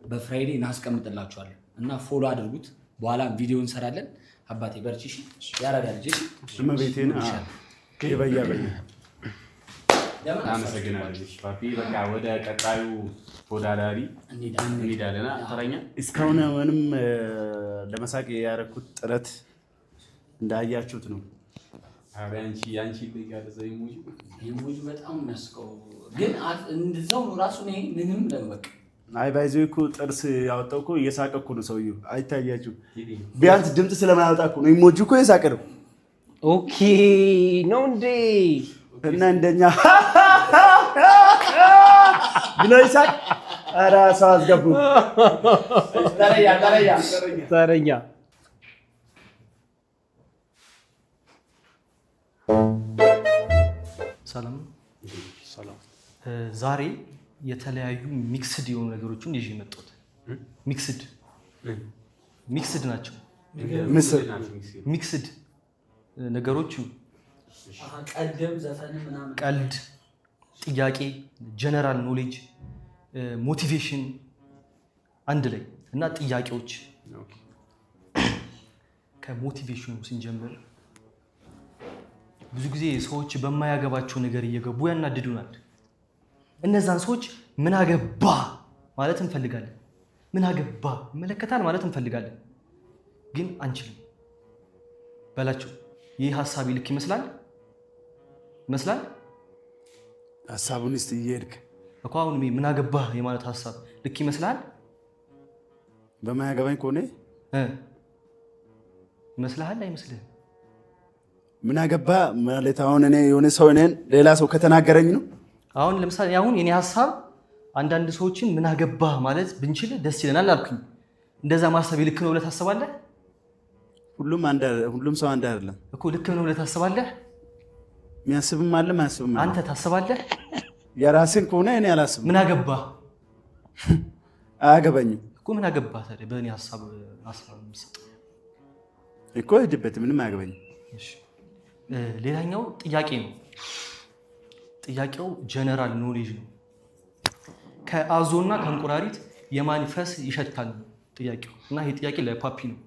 በ Friday እናስቀምጥላችኋለን እና follow አድርጉት። በኋላ ቪዲዮ እንሰራለን። አባቴ በርቺ፣ እሺ? ያራዳ ልጅ፣ እሺ? እመቤቴን በያ በያ። አመሰግናለሁ ፓፒ። በቃ ወደ ቀጣዩ ተወዳዳሪ እንሄዳለን። ተረኛ። እስካሁን ምንም ለመሳቅ ያደረኩት ጥረት እንዳያችሁት ነው። ኧረ ያንቺ ይለያል። እዛ emoji። Emoji በጣም የሚያስቀው ግን እንደዛው ነው ራሱ። እኔ ምንም ለበቃ አይ by the way እኮ ጥርስ ያወጣው እኮ እየሳቀ እኮ ነው ሰውዬው። አይታያችሁም? ቢያንስ ድምፅ ስለማያወጣ እኮ ነው። Emoji እኮ እየሳቀ ነው። Okay ነው እንዴ? እና እንደኛ ብሎ ይሳቅ። ኧረ ሰው አስገቡ። ተረኛ፣ ተረኛ። ተረኛ። ሰላም፣ ሰላም። ዛሬ የተለያዩ mixed የሆኑ ነገሮችን ይዤ የመጣሁት mixed ናቸው። ምስር። Mixed ነገሮች። ቀልድም ዘፈንም ምናምን። ቀልድ፣ ጥያቄ፣ general knowledge፣ motivation አንድ ላይ እና ጥያቄዎች። ከ motivation ኑ ስንጀምር ብዙ ጊዜ ሰዎች በማያገባቸው ነገር እየገቡ ያናድዱናል። እነዛን ሰዎች ምን አገባ ማለት እንፈልጋለን። ምን አገባ ይመለከታል ማለት እንፈልጋለን፣ ግን አንችልም። በላቸው፣ ይህ ሀሳብ ልክ ይመስላል ይመስላል። ሀሳቡን እስኪ እየሄድክ እኮ አሁን ምን አገባህ የማለት ሀሳብ ልክ ይመስላል። በማያገባኝ ከሆነ ይመስልሃል አይመስልህም? ምን አገባ ማለት አሁን እኔ የሆነ ሰው እኔን ሌላ ሰው ከተናገረኝ ነው። አሁን ለምሳሌ አሁን የኔ ሀሳብ አንዳንድ ሰዎችን ምን አገባ ማለት ብንችል ደስ ይለናል አልኩኝ። እንደዛ ማሰብ ልክ ነው ብለህ ታስባለህ? ሁሉም ሰው አንድ አይደለም እኮ። ልክ ነው ብለህ ታስባለህ? የሚያስብም አለ ማያስብም አለ። አንተ ታስባለህ? የራስን ከሆነ እኔ አላስብም። ምን አገባ አያገባኝም እኮ። ምን አገባ ታዲያ? በእኔ ሀሳብ ሀሳብ የምሰጠው እኮ ሂድበት፣ ምንም አያገባኝም። እሺ፣ ሌላኛው ጥያቄ ነው። ጥያቄው general knowledge ነው። ከአዞና ከእንቁራሪት የማን ፈስ ይሸታል ነው ጥያቄው። እና ይህ ጥያቄ ለፓፒ ነው።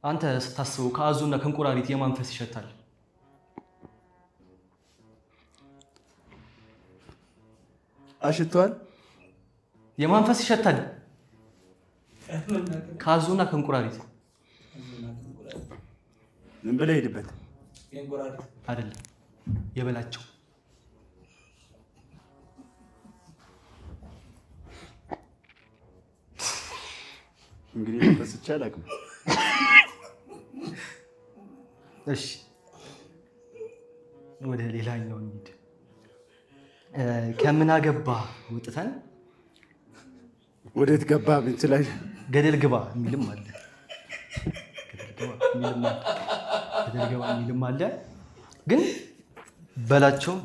አንተ ስታስበው ከአዞና ከእንቁራሪት የማን ፈስ ይሸታል? አሽቷል። የማን ፈስ ይሸታል? ከአዞና ከእንቁራሪት። ምን ብለህ ሂድበት። አይደለም፣ የበላቸው። እንግዲህ ፈስቼ አላውቅም። እሺ፣ ወደ ሌላኛው እንሂድ። ከምን አገባ ወጥተን ወዴት ገባ ብንችላይ ገደል ግባ የሚልም አለ። ገደል ግባ የሚልም አለ። ገደል ግባ የሚልም አለ። ግን በላቸው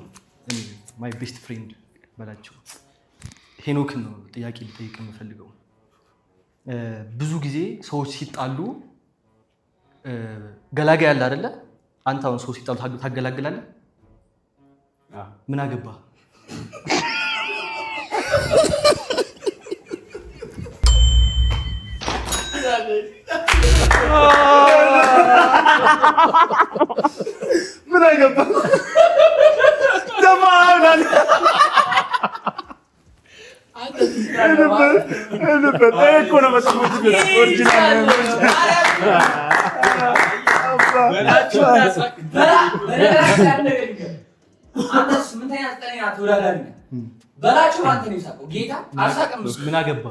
my best friend በላቸው ሄኖክን ነው ጥያቄ ልጠይቅ የምፈልገው። ብዙ ጊዜ ሰዎች ሲጣሉ ገላጋይ አለ አይደለ? አንተ አሁን ሰው ሲጣሉ ታገላግላለህ? ምን አገባ? ምን አገባ ደግሞ አሁን አለ። ሂድበት። ይሄ እኮ ነው በጣም original። አንተ ስምንተኛ ዘጠነኛ ተወዳዳሪ ነህ። በላቸው አንተ ነው የሳቀው። ጌታ አልሳቅም እሱ። ምን አገባ?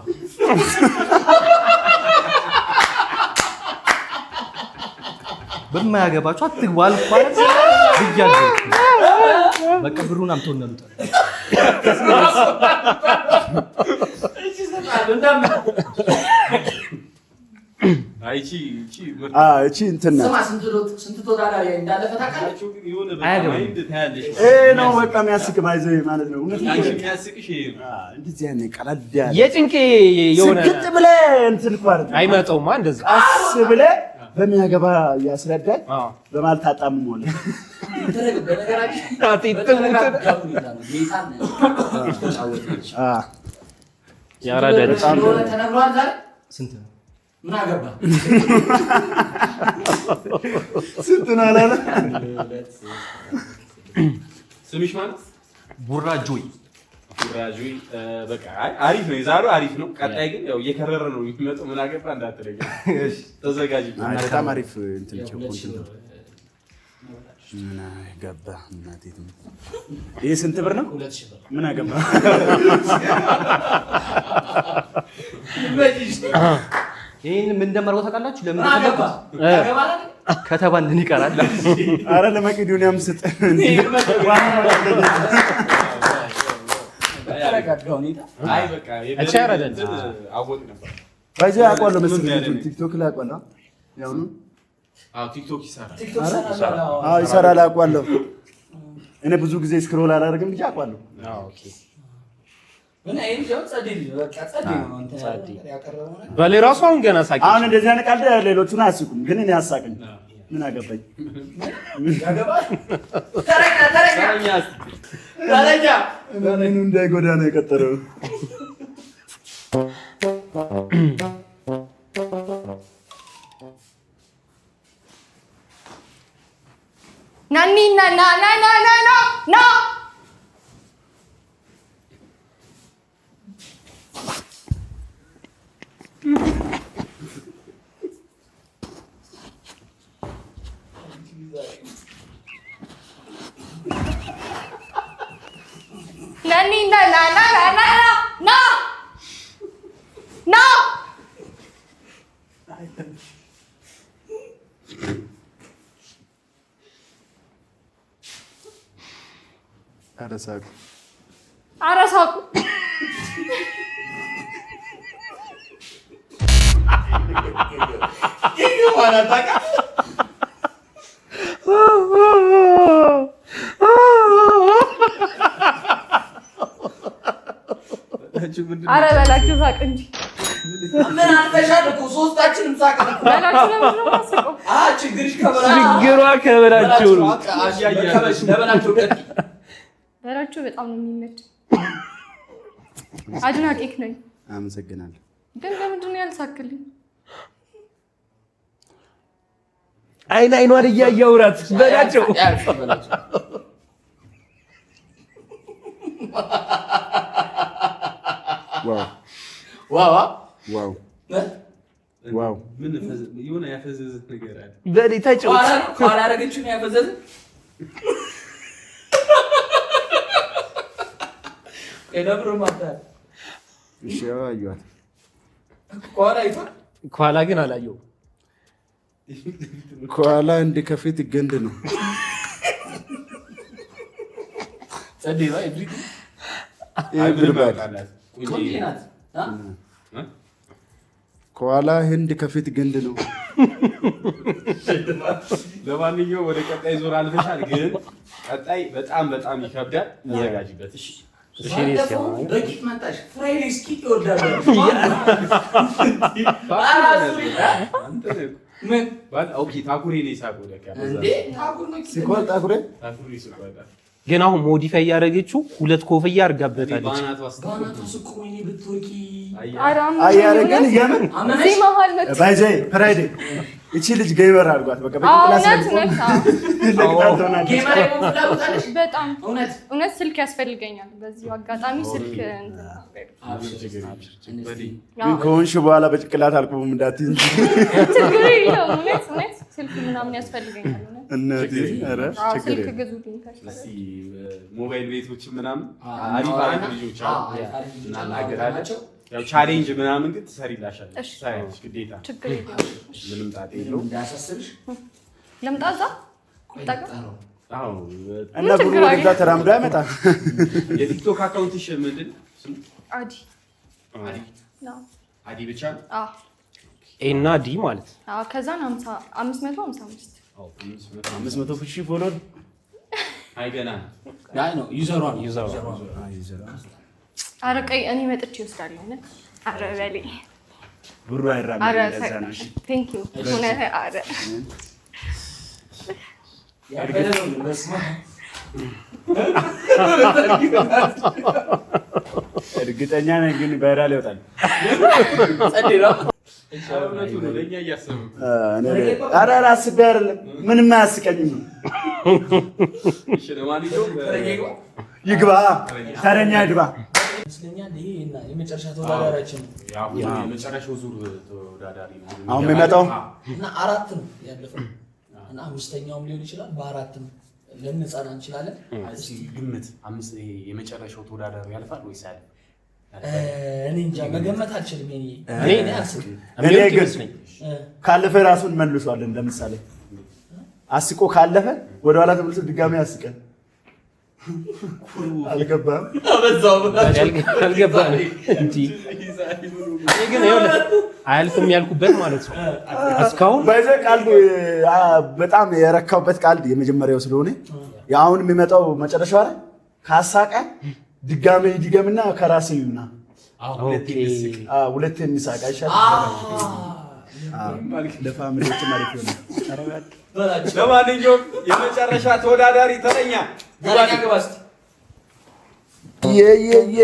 በማያገባችሁ አትግቡ አልኩ ማለት ብያለሁ። በቃ ብሩን አምተውና ልውጣ። እሺ እሰጥሃለሁ እንዳትመጣ። አይ እቺ እቺ ምርጥ። እቺ እንትን ናት። ስማ ስንት ተወዳዳሪ እንዳለፈ ታውቃለህ? የሆነ በቃ አያገባም። mind ታያለሽ። ይሄ ነው በቃ የሚያስቅ ባይዘ ማለት ነው። እውነት አንቺ የሚያስቅሽ ይሄ ነው። እንደዚህ አይነት ቀለል ያለ የጭንቄ የሆነ ስግጥ ብለህ እንትን እኮ አይደለም። አይመጣውማ እንደዛ። ቀስ ብለህ በሚያገባ እያስረዳኝ በማለት ታጣምመዋለህ። በነገራችን በተረጋጋ ሁኔታ ነው ጌታን ተጫወተች። ያራዳ ልጅ። እንደሆነ ተነግሯል ዛሬ። ስንት ነው? ምን አገባ? ስንት ነው አላለ? ስምሽ ማለት ቡራ ጆይ። ቡራጆይ። በቃ አይ አሪፍ ነው የዛሬው፣ አሪፍ ነው። ቀጣይ ግን ያው እየከረረ ነው የሚመጣው። ምን አገባ እንዳትለኝ ተዘጋጅ። አይ በጣም አሪፍ እንትን content ነው። ምን አገባ እናቴ ትሙት። ይሄ ስንት ብር ነው? 2000 ብር። ምን አገባ? ይሄን ምን እንደማደርገው ታውቃላችሁ? ለምን ምን አገባ? እንደፈለኩት? ያገባል አይደል? ከተባንን ይቀራል። አረ ለመቄዶንያም ስጥ። በተረጋጋ ሁኔታ አይ በቃ እቺ ያራዳ ልጅ። አወቅ ነበር። ባይዘ አውቀዋለሁ መሰለኝ ልጁን ቲክቶክ ላይ አውቀዋለሁ። ያው ነው። አዎ ቲክቶክ ይሰራል። ቲክቶክ ይሰራል። አዎ። አዎ ይሰራል፣ አውቀዋለሁ። እኔ ብዙ ጊዜ scroll አላደርግም እንጂ አውቀዋለሁ። Okay። ግን ይሄ ልጅ አሁን ጸዴ ልጅ ነው። በቃ ጸዴ ነው እንትን ያለው ያቀረበው ነገር። በሌ ራሱ አሁን ገና ሳቂ። አሁን እንደዚህ አይነት ቃል ሌሎቹን አያስቁም፣ ግን እኔ አሳቀኝ። ምን አገባኝ? ያገባል። ተረኛ ተረኛ ተረኛ። ምኑ እንዳይጎዳ ነው የቀጠረው። ናኒ ና ና ና ና ና ና ና። ናኒ ና ና ና ና ና ና ና ና። ኧረ ሳቁ። ኧረ ሳቁ። ኧረ በላችሁ ሳቅ እንጂ። ምን አልፈሻል እኮ ሶስታችንም ሳቅን እኮ። በላችሁ ለምንድን ነው የማስቀው? ችግርሽ ከበላችሁ ችግሯ ከበላችሁ ነው። ለበላችሁ ቀጥይ። በላችሁ በጣም ነው የሚመች። አድናቂክ ነኝ። አመሰግናለሁ። ግን ለምንድን ነው ያልሳክልኝ? አይን አይኗን እያየ አውራት በላቸው። Wow. Wow. Wow wow. ምን የሆነ ያፈዘዘ ነገር አለ። በኔ ተጫወት። ኋላ ያደረገችው ነው ያፈዘዘ። ለብሩ ማታ እሺ አየኋት። ከኋላ አይቷል። ከኋላ ግን አላየሁም። ከኋላ እንደ ከፊት ገንድ ነው። ጸዴ ነው everything። Everybody. ቆንጆ ናት። ከኋላ ህንድ ከፊት ግንድ ነው። ለማንኛውም ወደ ቀጣይ ዞር አልፈሻል፣ ግን ቀጣይ በጣም በጣም ይከብዳል። ተዘጋጅበት። እሺ። ባለፈው በቂጥ መጣሽ። ፍራይዴስ ቂጥ ይወዳሉ። ምን Okay፣ ታኩሬ ነው የሳቀው ለካ። እንዴ ታኩር ነው ቂጥ ሲኮል ታኩሬ ታኩሬ ስቋል። ግን አሁን modify ያደረገችው ሁለት ኮፍያ አድርጋበታለች። ባናቷ ስቆ ወይኔ ብትወርቂ። አያረ ግን የምን እዚህ መሀል መጥቶ by the way ፍራይዴ እቺ ልጅ gamer አድርጓት በቃ በጭንቅላት እውነት ስለምትቆም እውነት አዎ። ለቅጣት ትሆናለች። Gamer የመሆን ፍላጎት አለሽ? በጣም እውነት እውነት ስልክ ያስፈልገኛል። በዚሁ አጋጣሚ ስልክ ግን ከሆንሽ በኋላ በጭንቅላት አልቆምም እንዳትዪ እንጂ። ችግር የለውም። እውነት እውነት ስልክ ምናምን ያስፈልገኛል። እውነት እናቴ ኧረ አዎ፣ ችግር ስልክ የለም። ግዙልኝ ከፈለጋችሁ። እስቲ ሞባይል ቤቶች ምናምን አሪፍ አሪፍ ልጆች አሉ፣ እናናገራለን። ያው challenge ምናምን ግን ትሰሪላሻለሽ፣ እሺ። ትሰሪያለሽ ግዴታ። ችግር የለውም። ምንም ጣጣ የለውም። እንዳያሳስብሽ። ልምጣ እዛ ጠጋ አዎ። እና ብሩ ወደዛ ተራምዶ አይመጣም። የቲክቶክ account ሽ ምንድን ነው ስሙ? አዲ አዲ ነው። አዲ ብቻ ነው? አዎ A እና D ማለት አዎ። ከዛን 555 500 ሺህ follower አይ ገና ነው። አይ ነው user ሯ ነው። User ሯ። ኧረ ቆይ እኔ መጥቼ እወስዳለሁ። እውነት ኧረ በሌ ብሩ አይራመድም። ኧረ ለዛ ነው። እሺ። Thank you እውነት ኧረ ያበደ ነው ግን በስመ አብ። እርግጠኛ ነኝ ግን viral ይወጣል። ጸዴ ነው። እውነቱ ነው፣ ለእኛ እያሰብኩ ኧረ ኧረ አስቤ አይደለም፣ ምንም አያስቀኝም። እሺ፣ ለማንኛውም ይግባ፣ ተረኛ ይግባ። ይመስለኛል ይሄ እና የመጨረሻ ተወዳዳሪያችን ነው። አሁን የመጨረሻው ዙር ተወዳዳሪ ነው አሁን የሚመጣው እና አራት ነው ያለፈው እና አምስተኛውም ሊሆን ይችላል። በአራትም ልንጸና እንችላለን። እስኪ ግምት አምስት ይሄ የመጨረሻው ተወዳዳሪ ያልፋል ወይስ አያልፍም? እኔ እንጃ መገመት አልችልም። እኔ እኔ አልስቅም። እኔ ግን ካለፈ ራሱን መልሷለን። ለምሳሌ አስቆ ካለፈ ወደኋላ ተመልሶ ድጋሚ ያስቀን። አልገባም። አልገባንም እንጂ እኔ ግን ይኸውልህ አያልፍም ያልኩበት ማለት ነው እስካሁን By the way ቀልድ በጣም የረካሁበት ቀልድ የመጀመሪያው ስለሆነ አሁን የሚመጣው መጨረሻው ላይ ካሳቀ ድጋሜ ድገምና ከራሴ ይሁና ሁለቴ እንሳቅ አይሻልም? ለ family ዎች አሪፍ ይሆናል። ለማንኛውም የመጨረሻ ተወዳዳሪ ተረኛ ተረኛ ግባ እስኪ። የ የ የ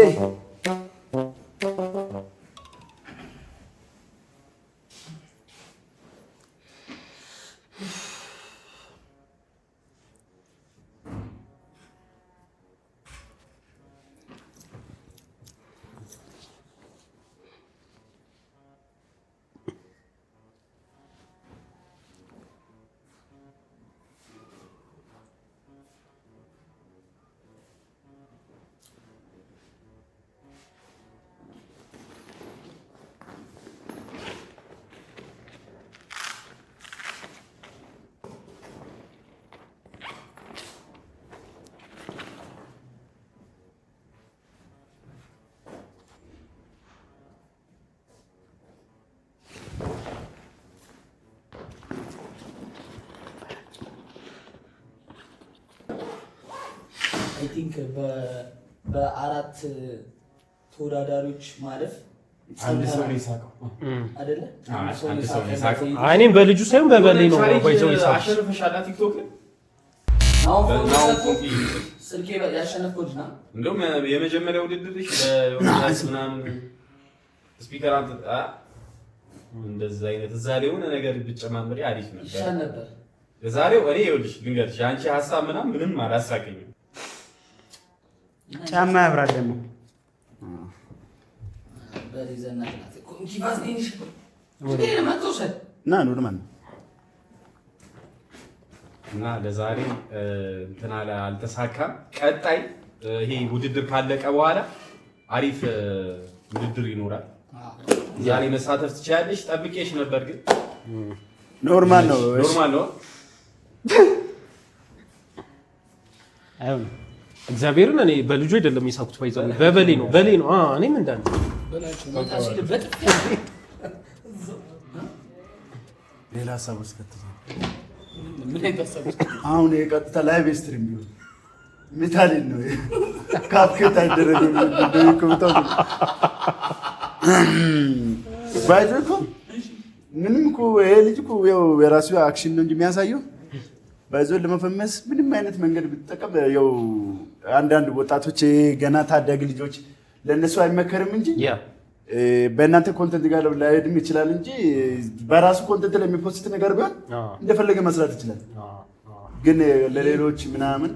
I think በአራት ተወዳዳሪዎች ማለፍ አንድ ሰው ነው የሳቀው። አይደለ? አንድ ሰው ነው የሳቀው። አይ እኔም በልጁ ሳይሆን በበሌ ነው ባይዘው የሳቁት። አሸንፈሻላ ቲክቶክ ላይ አሁን ናሁን ፎን ኮፊ ስልኬ ያሸነፍኩት ልጅ ና እንደውም የመጀመሪያ ውድድርሽ በዮናስ ምናምን speaker አንተ እንደዛ አይነት እዛ ላይ የሆነ ነገር ብትጨማምሪ አሪፍ ነበር። ይሻል ነበር። የዛሬው እኔ ይኸውልሽ ልንገርሽ የአንቺ ሀሳብ ምናምን ምንም አላሳቀኝም። ጫማ ያብራል ደግሞ። በሌ ዘናጭ ናት እኮ። እንኪ ቫዝሊንሽ ችግር የለም አትውሰድ። እና normal ነው። እና ለዛሬ እንትን አለ አልተሳካም። ቀጣይ ይሄ ውድድር ካለቀ በኋላ አሪፍ ውድድር ይኖራል። ዛሬ መሳተፍ ትችያለሽ። ጠብቄሽ ነበር ግን Normal ነው። Normal ነው። አይሆንም። እግዚአብሔርን እኔ በልጁ አይደለም የሳኩት፣ ባይዘው በበሌ ነው በሌ ነው። እኔም እንዳንተ በላቸው መጣ ሲል በጥፊ ሌላ ሀሳብ ውስጥ ከተተ። ምን አይነት ሀሳብ ውስጥ? አሁን የቀጥታ live stream ቢሆን ሜታሊን ነው CapCut አይደረግም። እንደው በጣም ባይዘ እኮ ምንም እኮ ይሄ ልጅ እኮ ያው የራሱ action ነው እንጂ የሚያሳየው ባይዞ ለመፈመስ ምንም አይነት መንገድ ብትጠቀም ያው አንዳንድ ወጣቶች ገና ታዳጊ ልጆች ለእነሱ አይመከርም እንጂ በእናንተ content ጋር ላይሄድም ይችላል እንጂ በራሱ content ላይ የሚ post ነገር ቢሆን እንደፈለገ መስራት ይችላል። ግን ለሌሎች ምናምን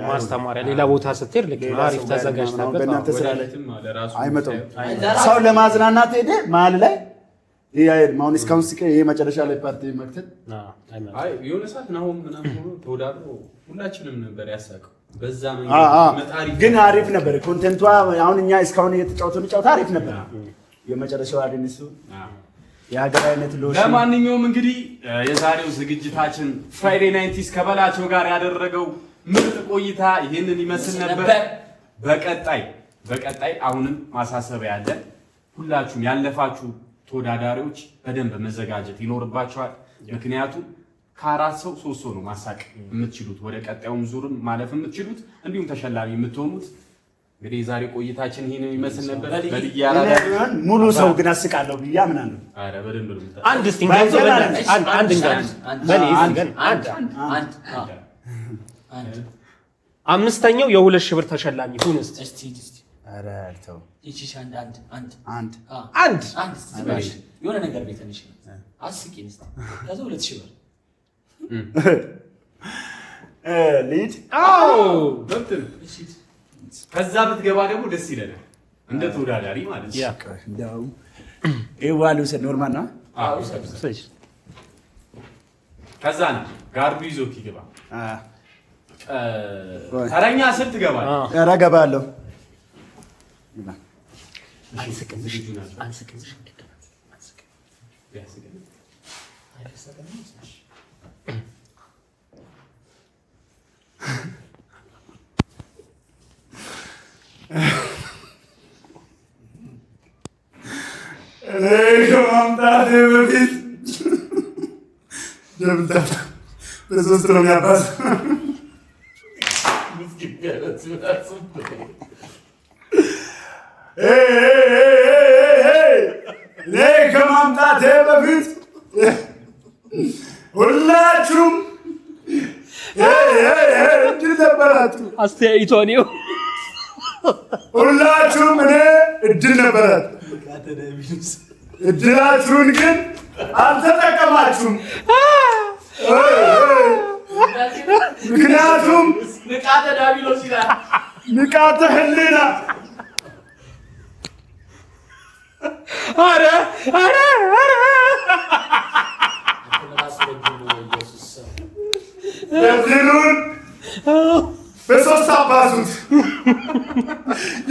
ማስተማሪያ ሌላ ቦታ ስትሄድ ልክ ነው፣ አሪፍ ተዘጋጅተበት በእናንተ ስራ ላይ አይመጣም። ሰው ለማዝናናት ሄደ መሀል ላይ ይሄ አይሄድም። አሁን እስካሁን ስቀ ይሄ መጨረሻ ላይ ፓርቲ መክተት አይ የሆነ ሰዓት ናሆም ምናምን ሆኖ ተወዳድሮ ሁላችንም ነበር ያሳቀው። በዛ መንገድ ግን አሪፍ ነበር content ቷ። አሁን እኛ እስካሁን እየተጫወተን ጨዋታ አሪፍ ነበር። የመጨረሻው አድንሱ የሀገር አይነት ሎሽን። ለማንኛውም እንግዲህ የዛሬው ዝግጅታችን Friday 90s ከበላቸው ጋር ያደረገው ምርጥ ቆይታ ይህንን ይመስል ነበር። በቀጣይ አሁንም ማሳሰቢያ ያለ ሁላችሁም ያለፋችሁ ተወዳዳሪዎች በደንብ መዘጋጀት ይኖርባችኋል። ምክንያቱም ከአራት ሰው ሶስት ሰው ነው ማሳቅ የምትችሉት ወደ ቀጣዩም ዙርም ማለፍ የምትችሉት እንዲሁም ተሸላሚ የምትሆኑት። እንግዲህ የዛሬ ቆይታችን ይህንን ይመስል ነበር። ሙሉ ሰው ግን አስቃለሁ ብዬ አምናለሁ። ኧረ በደንብ ነው የምታ- አንድ እስቲ እንጋብዘው፣ በእናትህ አንድ እንጋብዝ። በኔ እስቲ ገና አንድ አንድ አምስተኛው የ2,000 ብር ተሸላሚ ሁን እስቲ። እስቲ እስቲ ኧረ አልተውም። ይቺ አንድ አንድ አንድ አንድ አንድ አንድ እስቲ ዝም ብለሽ የሆነ ነገር ቤት ትንሽ አስቂኝ እስቲ። ከዛ 2,000 ብር ልሂድ። አዎ መብት ነው። ከዛ ብትገባ ደግሞ ደስ ይለናል፣ እንደ ተወዳዳሪ ማለት ነው። እንደውም ይሄ ውሃ ልውሰድ። Normal ነው። አዎ፣ ከዛ ነው guard ኡ ይዞት ይገባ። ተረኛ ስል ትገባለህ። ኧረ እገባለሁ። እኔ ከማምጣቴ በፊት ደብዳቤ በሶስት ነው የሚያባዛው። እኔ ከማምጣቴ በፊት ሁላችሁም እድል ነበራችሁ። አስተያየቷን ይኸው። ሁላችሁም እኔ እድል ነበራችሁ። እድላችሁን ግን አልተጠቀማችሁም። ምክንያቱም ንቃተ ዳቢሎስ ይላል። ንቃተ ህሊና ኧረ ኧረ ኧረ እድሉን በሶስት አባዙት።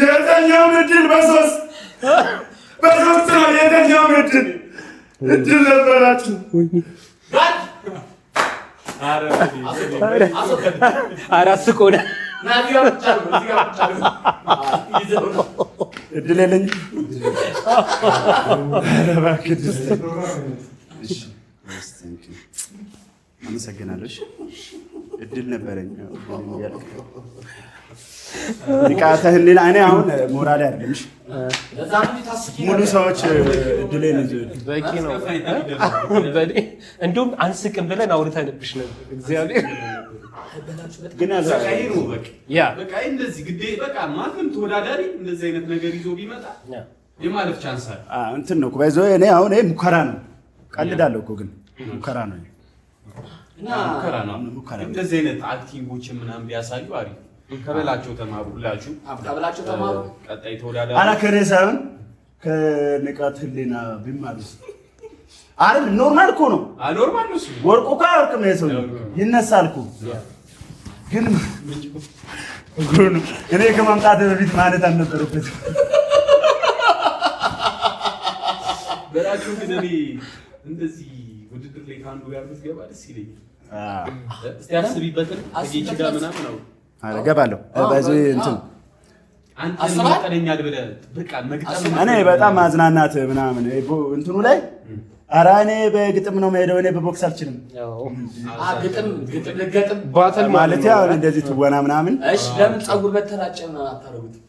የተኛውም እድል በሶስት ነው። የተኛውም እድል ነበራችሁ። ኧረ አስቆናል። እድል የለኝም። ኧረ እባክህ እድል አመሰግናለሁ። እሺ። እድል ነበረኝ። ንቃተ ህሊና እኔ አሁን ሞራሌ አይደለም። እሺ ለዛ ነው እንጂ ታስቂኝ ሙሉ ነበር። ሰዎች እድሌን ይዞ በቂ ነው። በኔ እንደውም አንስቅም ብለን አውርተንብሽ ነበር። እግዚአብሔር ግን በቃ ይሄ ነው በቃ። ያ በቃ እንደዚህ ግዴ በቃ ማንም ተወዳዳሪ እንደዚህ አይነት ነገር ይዞ ቢመጣ የማለፍ chance አለ። እንትን ነው by the way። እኔ አሁን ይሄ ሙከራ ነው። ቀልዳለሁ እኮ ግን ሙከራ ነው። እና ሙከራ ነው። ሙከራ ነው። እንደዚህ አይነት acting ኦችን ምናምን ቢያሳዩ አሪፍ። ከበላቸው ተማሩ ሁላችሁ። ከበላቸው ተማሩ። ቀጣይ ተወዳዳሪ አራ ከእኔ ሳይሆን ከንቃት ህሊና ቢማሩስ አይደል? Normal እኮ ነው። Normal ነው እሱ። ወርቁ እኮ አይወርቅም። ይሄ ሰውዬ ይነሳል እኮ፣ ግን እግሩን እኔ ከማምጣት በፊት ማለት አልነበረበትም። በላቸው ግን እኔ እንደዚህ ውድድር ላይ ከአንዱ ጋር ብትገባ ደስ ይለኛል። እስቲ አስቢበትን ከጌች ጋር ምናምን ነው። ኧረ እገባለሁ። By the way እንትን አንተ አስበሃል? ይመጠነኛል ብለህ በቃ መግጠም እኔ በጣም ማዝናናት ምናምን እንትኑ ላይ ኧረ እኔ በግጥም ነው የምሄደው። እኔ በቦክስ አልችልም። ግጥም ግጥም ልገጥም Battle ማለት ያው እንደዚህ ትወና ምናምን። እሺ ለምን ፀጉር በተላጨ ምናምን አታደርጉትም?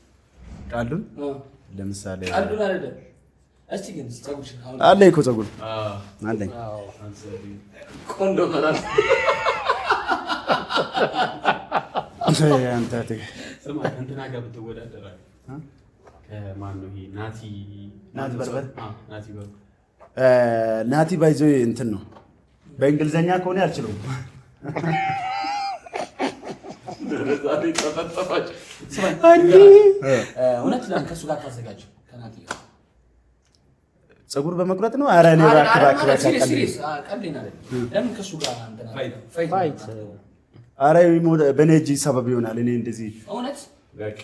ቃሉን ለምሳሌ ቀልዱን አይደለም። እስቲ ግን ፀጉርሽን አሁን አለኝ እኮ ፀጉር አለኝ። ቆንጆ መላል። አንተ ስማ፣ ከእንትና ጋር ብትወዳደር አለ። ከማን ነው ይሄ? ናቲ። ናቲ በርበር። አዎ፣ ናቲ በርበር። ናቲ by the way እንትን ነው፣ በእንግሊዘኛ ከሆነ አልችለውም። እውነት ለምን ከእሱ ጋር ታዘጋጅ ከናቲ ጋር? ፀጉር በመቁረጥ ነው። ኧረ እኔ እባክህ እባክህ እባክህ አትቀልድ። Serious ቀልዴን አይደለም። ለምን ከእሱ ጋር እንትን fight? ኧረ በእኔ እጅ ሰበብ ይሆናል። እኔ እንደዚህ እውነት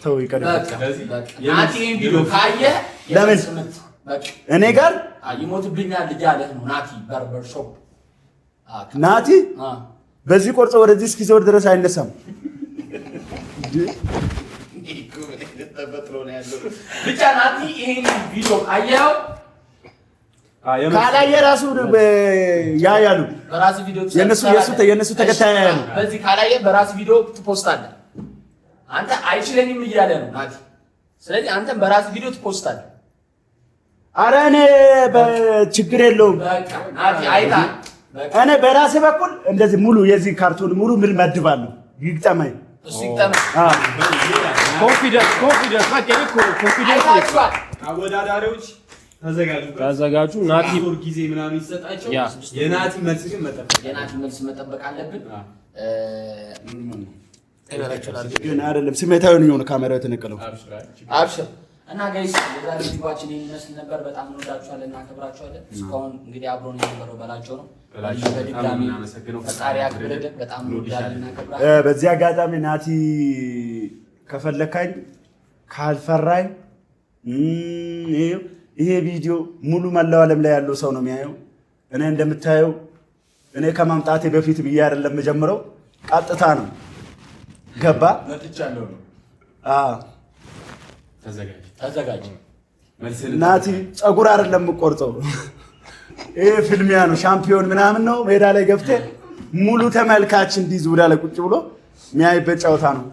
ተው ይቀር። በቃ ናቲ ይሄን ቪዲዮ ካየህ ለምን? የመልስ ምት በቃ እኔ ጋር ይሞትብኛል እያለህ ነው ናቲ barber shop። ናቲ በዚህ ቆርጾ ወደዚህ እስኪዞር ድረስ አይነሳም። ተፈጥሮ ነው ያለው። ብቻ ናቲ ይሄን ቪዲዮ ካየኸው ካላየ ራሱ ያ ያሉ በራስ ቪዲዮ የነሱ ተከታይ ያሉ። በዚህ ካላየ በራስ ቪዲዮ ትፖስታለህ። አንተ አይችለኝም እያለ ነው ናቲ። ስለዚህ አንተም በራስ ቪዲዮ ትፖስታለህ። ኧረ እኔ በችግር የለውም። በቃ ናቲ አይታል። እኔ በራሴ በኩል እንደዚህ ሙሉ የዚህ ካርቱን ሙሉ ምን መድባለሁ ይግጠመኝ። እሱ ይግጠመኝ። Confidence confidence በቃ ይሄ እኮ confidence። አይታችኋል። አወዳዳሪዎች ተዘጋጁ። ተዘጋጁ። ናቲ ወር ጊዜ ምናምን ይሰጣቸው። ያ። የናቲ መልስ ግን መጠበቅ የናቲ መልስ መጠበቅ አለብን። ግን አይደለም ስሜታዊ ነው የሆነ ካሜራው የተነቀለው። አብሽር እና guys፣ የዛሬ ቪዲዮአችን ይህን ይመስል ነበር። በጣም እንወዳችኋለን፣ እናከብራችኋለን። እስካሁን እንግዲህ አብሮን የነበረው በላቸው ነው። በላቸው በጣም በድጋሚ እናመሰግነው። ፈጣሪ ያክብርልን። በጣም እንወዳለን፣ እናከብራለን። በዚህ አጋጣሚ ናቲ ከፈለካኝ ካልፈራኝ ይሄ ቪዲዮ ሙሉ መላው ዓለም ላይ ያለው ሰው ነው የሚያየው። እኔ እንደምታየው እኔ ከማምጣቴ በፊት ብዬ አይደለም የምጀምረው፣ ቀጥታ ነው ገባ። መጥቻለሁ ነው። አዎ። ተዘጋጅ። ተዘጋጅ። ናቲ ፀጉር አይደለም የምቆርጠው፣ ይሄ ፍልሚያ ነው፣ ሻምፒዮን ምናምን ነው። ሜዳ ላይ ገብተህ ሙሉ ተመልካች እንዲህ ዙሪያ ላይ ቁጭ ብሎ የሚያይበት ጨዋታ ነው።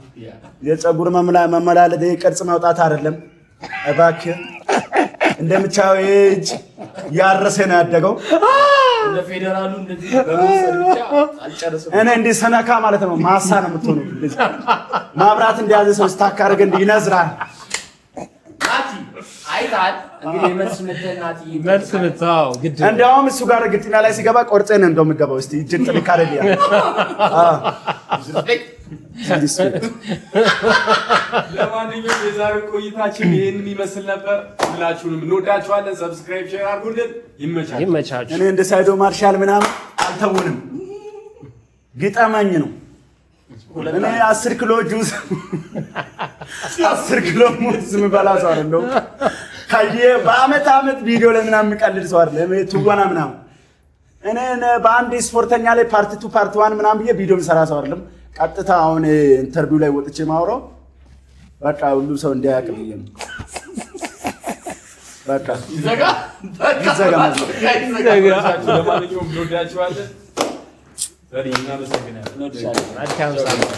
የፀጉር መመላለጥ ይሄ ቅርጽ ማውጣት አይደለም። እባክህ እንደምታየው ይሄ እጅ ያረሰ ነው ያደገው። እንደ ፌዴራሉ እንደዚህ በመውሰድ ብቻ አልጨርስም። እኔ እንዲህ ሰነካ ማለት ነው ማሳ ነው የምትሆነው። እንደዚህ ማብራት እንደያዘ ሰው stuck አድርገህ እንዲህ ይነዝራል። ናቲ አይተሃል እንግዲህ የመልስ ምትህ ናቲ። መልስ ምት አዎ፣ ግድ ነው። እንዲያውም እሱ ጋር ግጥሚያ ላይ ሲገባ ቆርጬ ነው እንደው የምገባው። እስቲ እጅን ጥንካሬ ሊያ ለማንኛውም የዛሬው ቆይታችን ይህንን ይመስል ነበር። ሁላችሁንም እንወዳችኋለን። Subscribe፣ share አድርጉልን። ይመቻችሁ። ይመቻችሁ። እኔ እንደ ሳይዶ ማርሻል ምናምን አልተውንም። ግጠመኝ ነው። እኔ 10 ኪሎ ጁስ 10 ኪሎ ሙዝ የምበላ ሰው አይደለሁም። ካየ በአመት አመት ቪዲዮ ላይ ምናምን የሚቀልድ ሰው አይደለም። እኔ ትወና ምናምን እኔ በአንድ ስፖርተኛ ላይ part 2 part 1 ምናምን ብዬ ቪዲዮ የምሰራ ሰው አይደለም። ቀጥታ አሁን interview ላይ ወጥቼ ማውራው በቃ ሁሉ ሰው እንዲያውቅ ብዬ ነው። በቃ ይዘጋ። ይዘጋ ማለት ነው። ለማንኛውም እንወዳችኋለን። እናመሰግናለን። መልካም ሳምንት።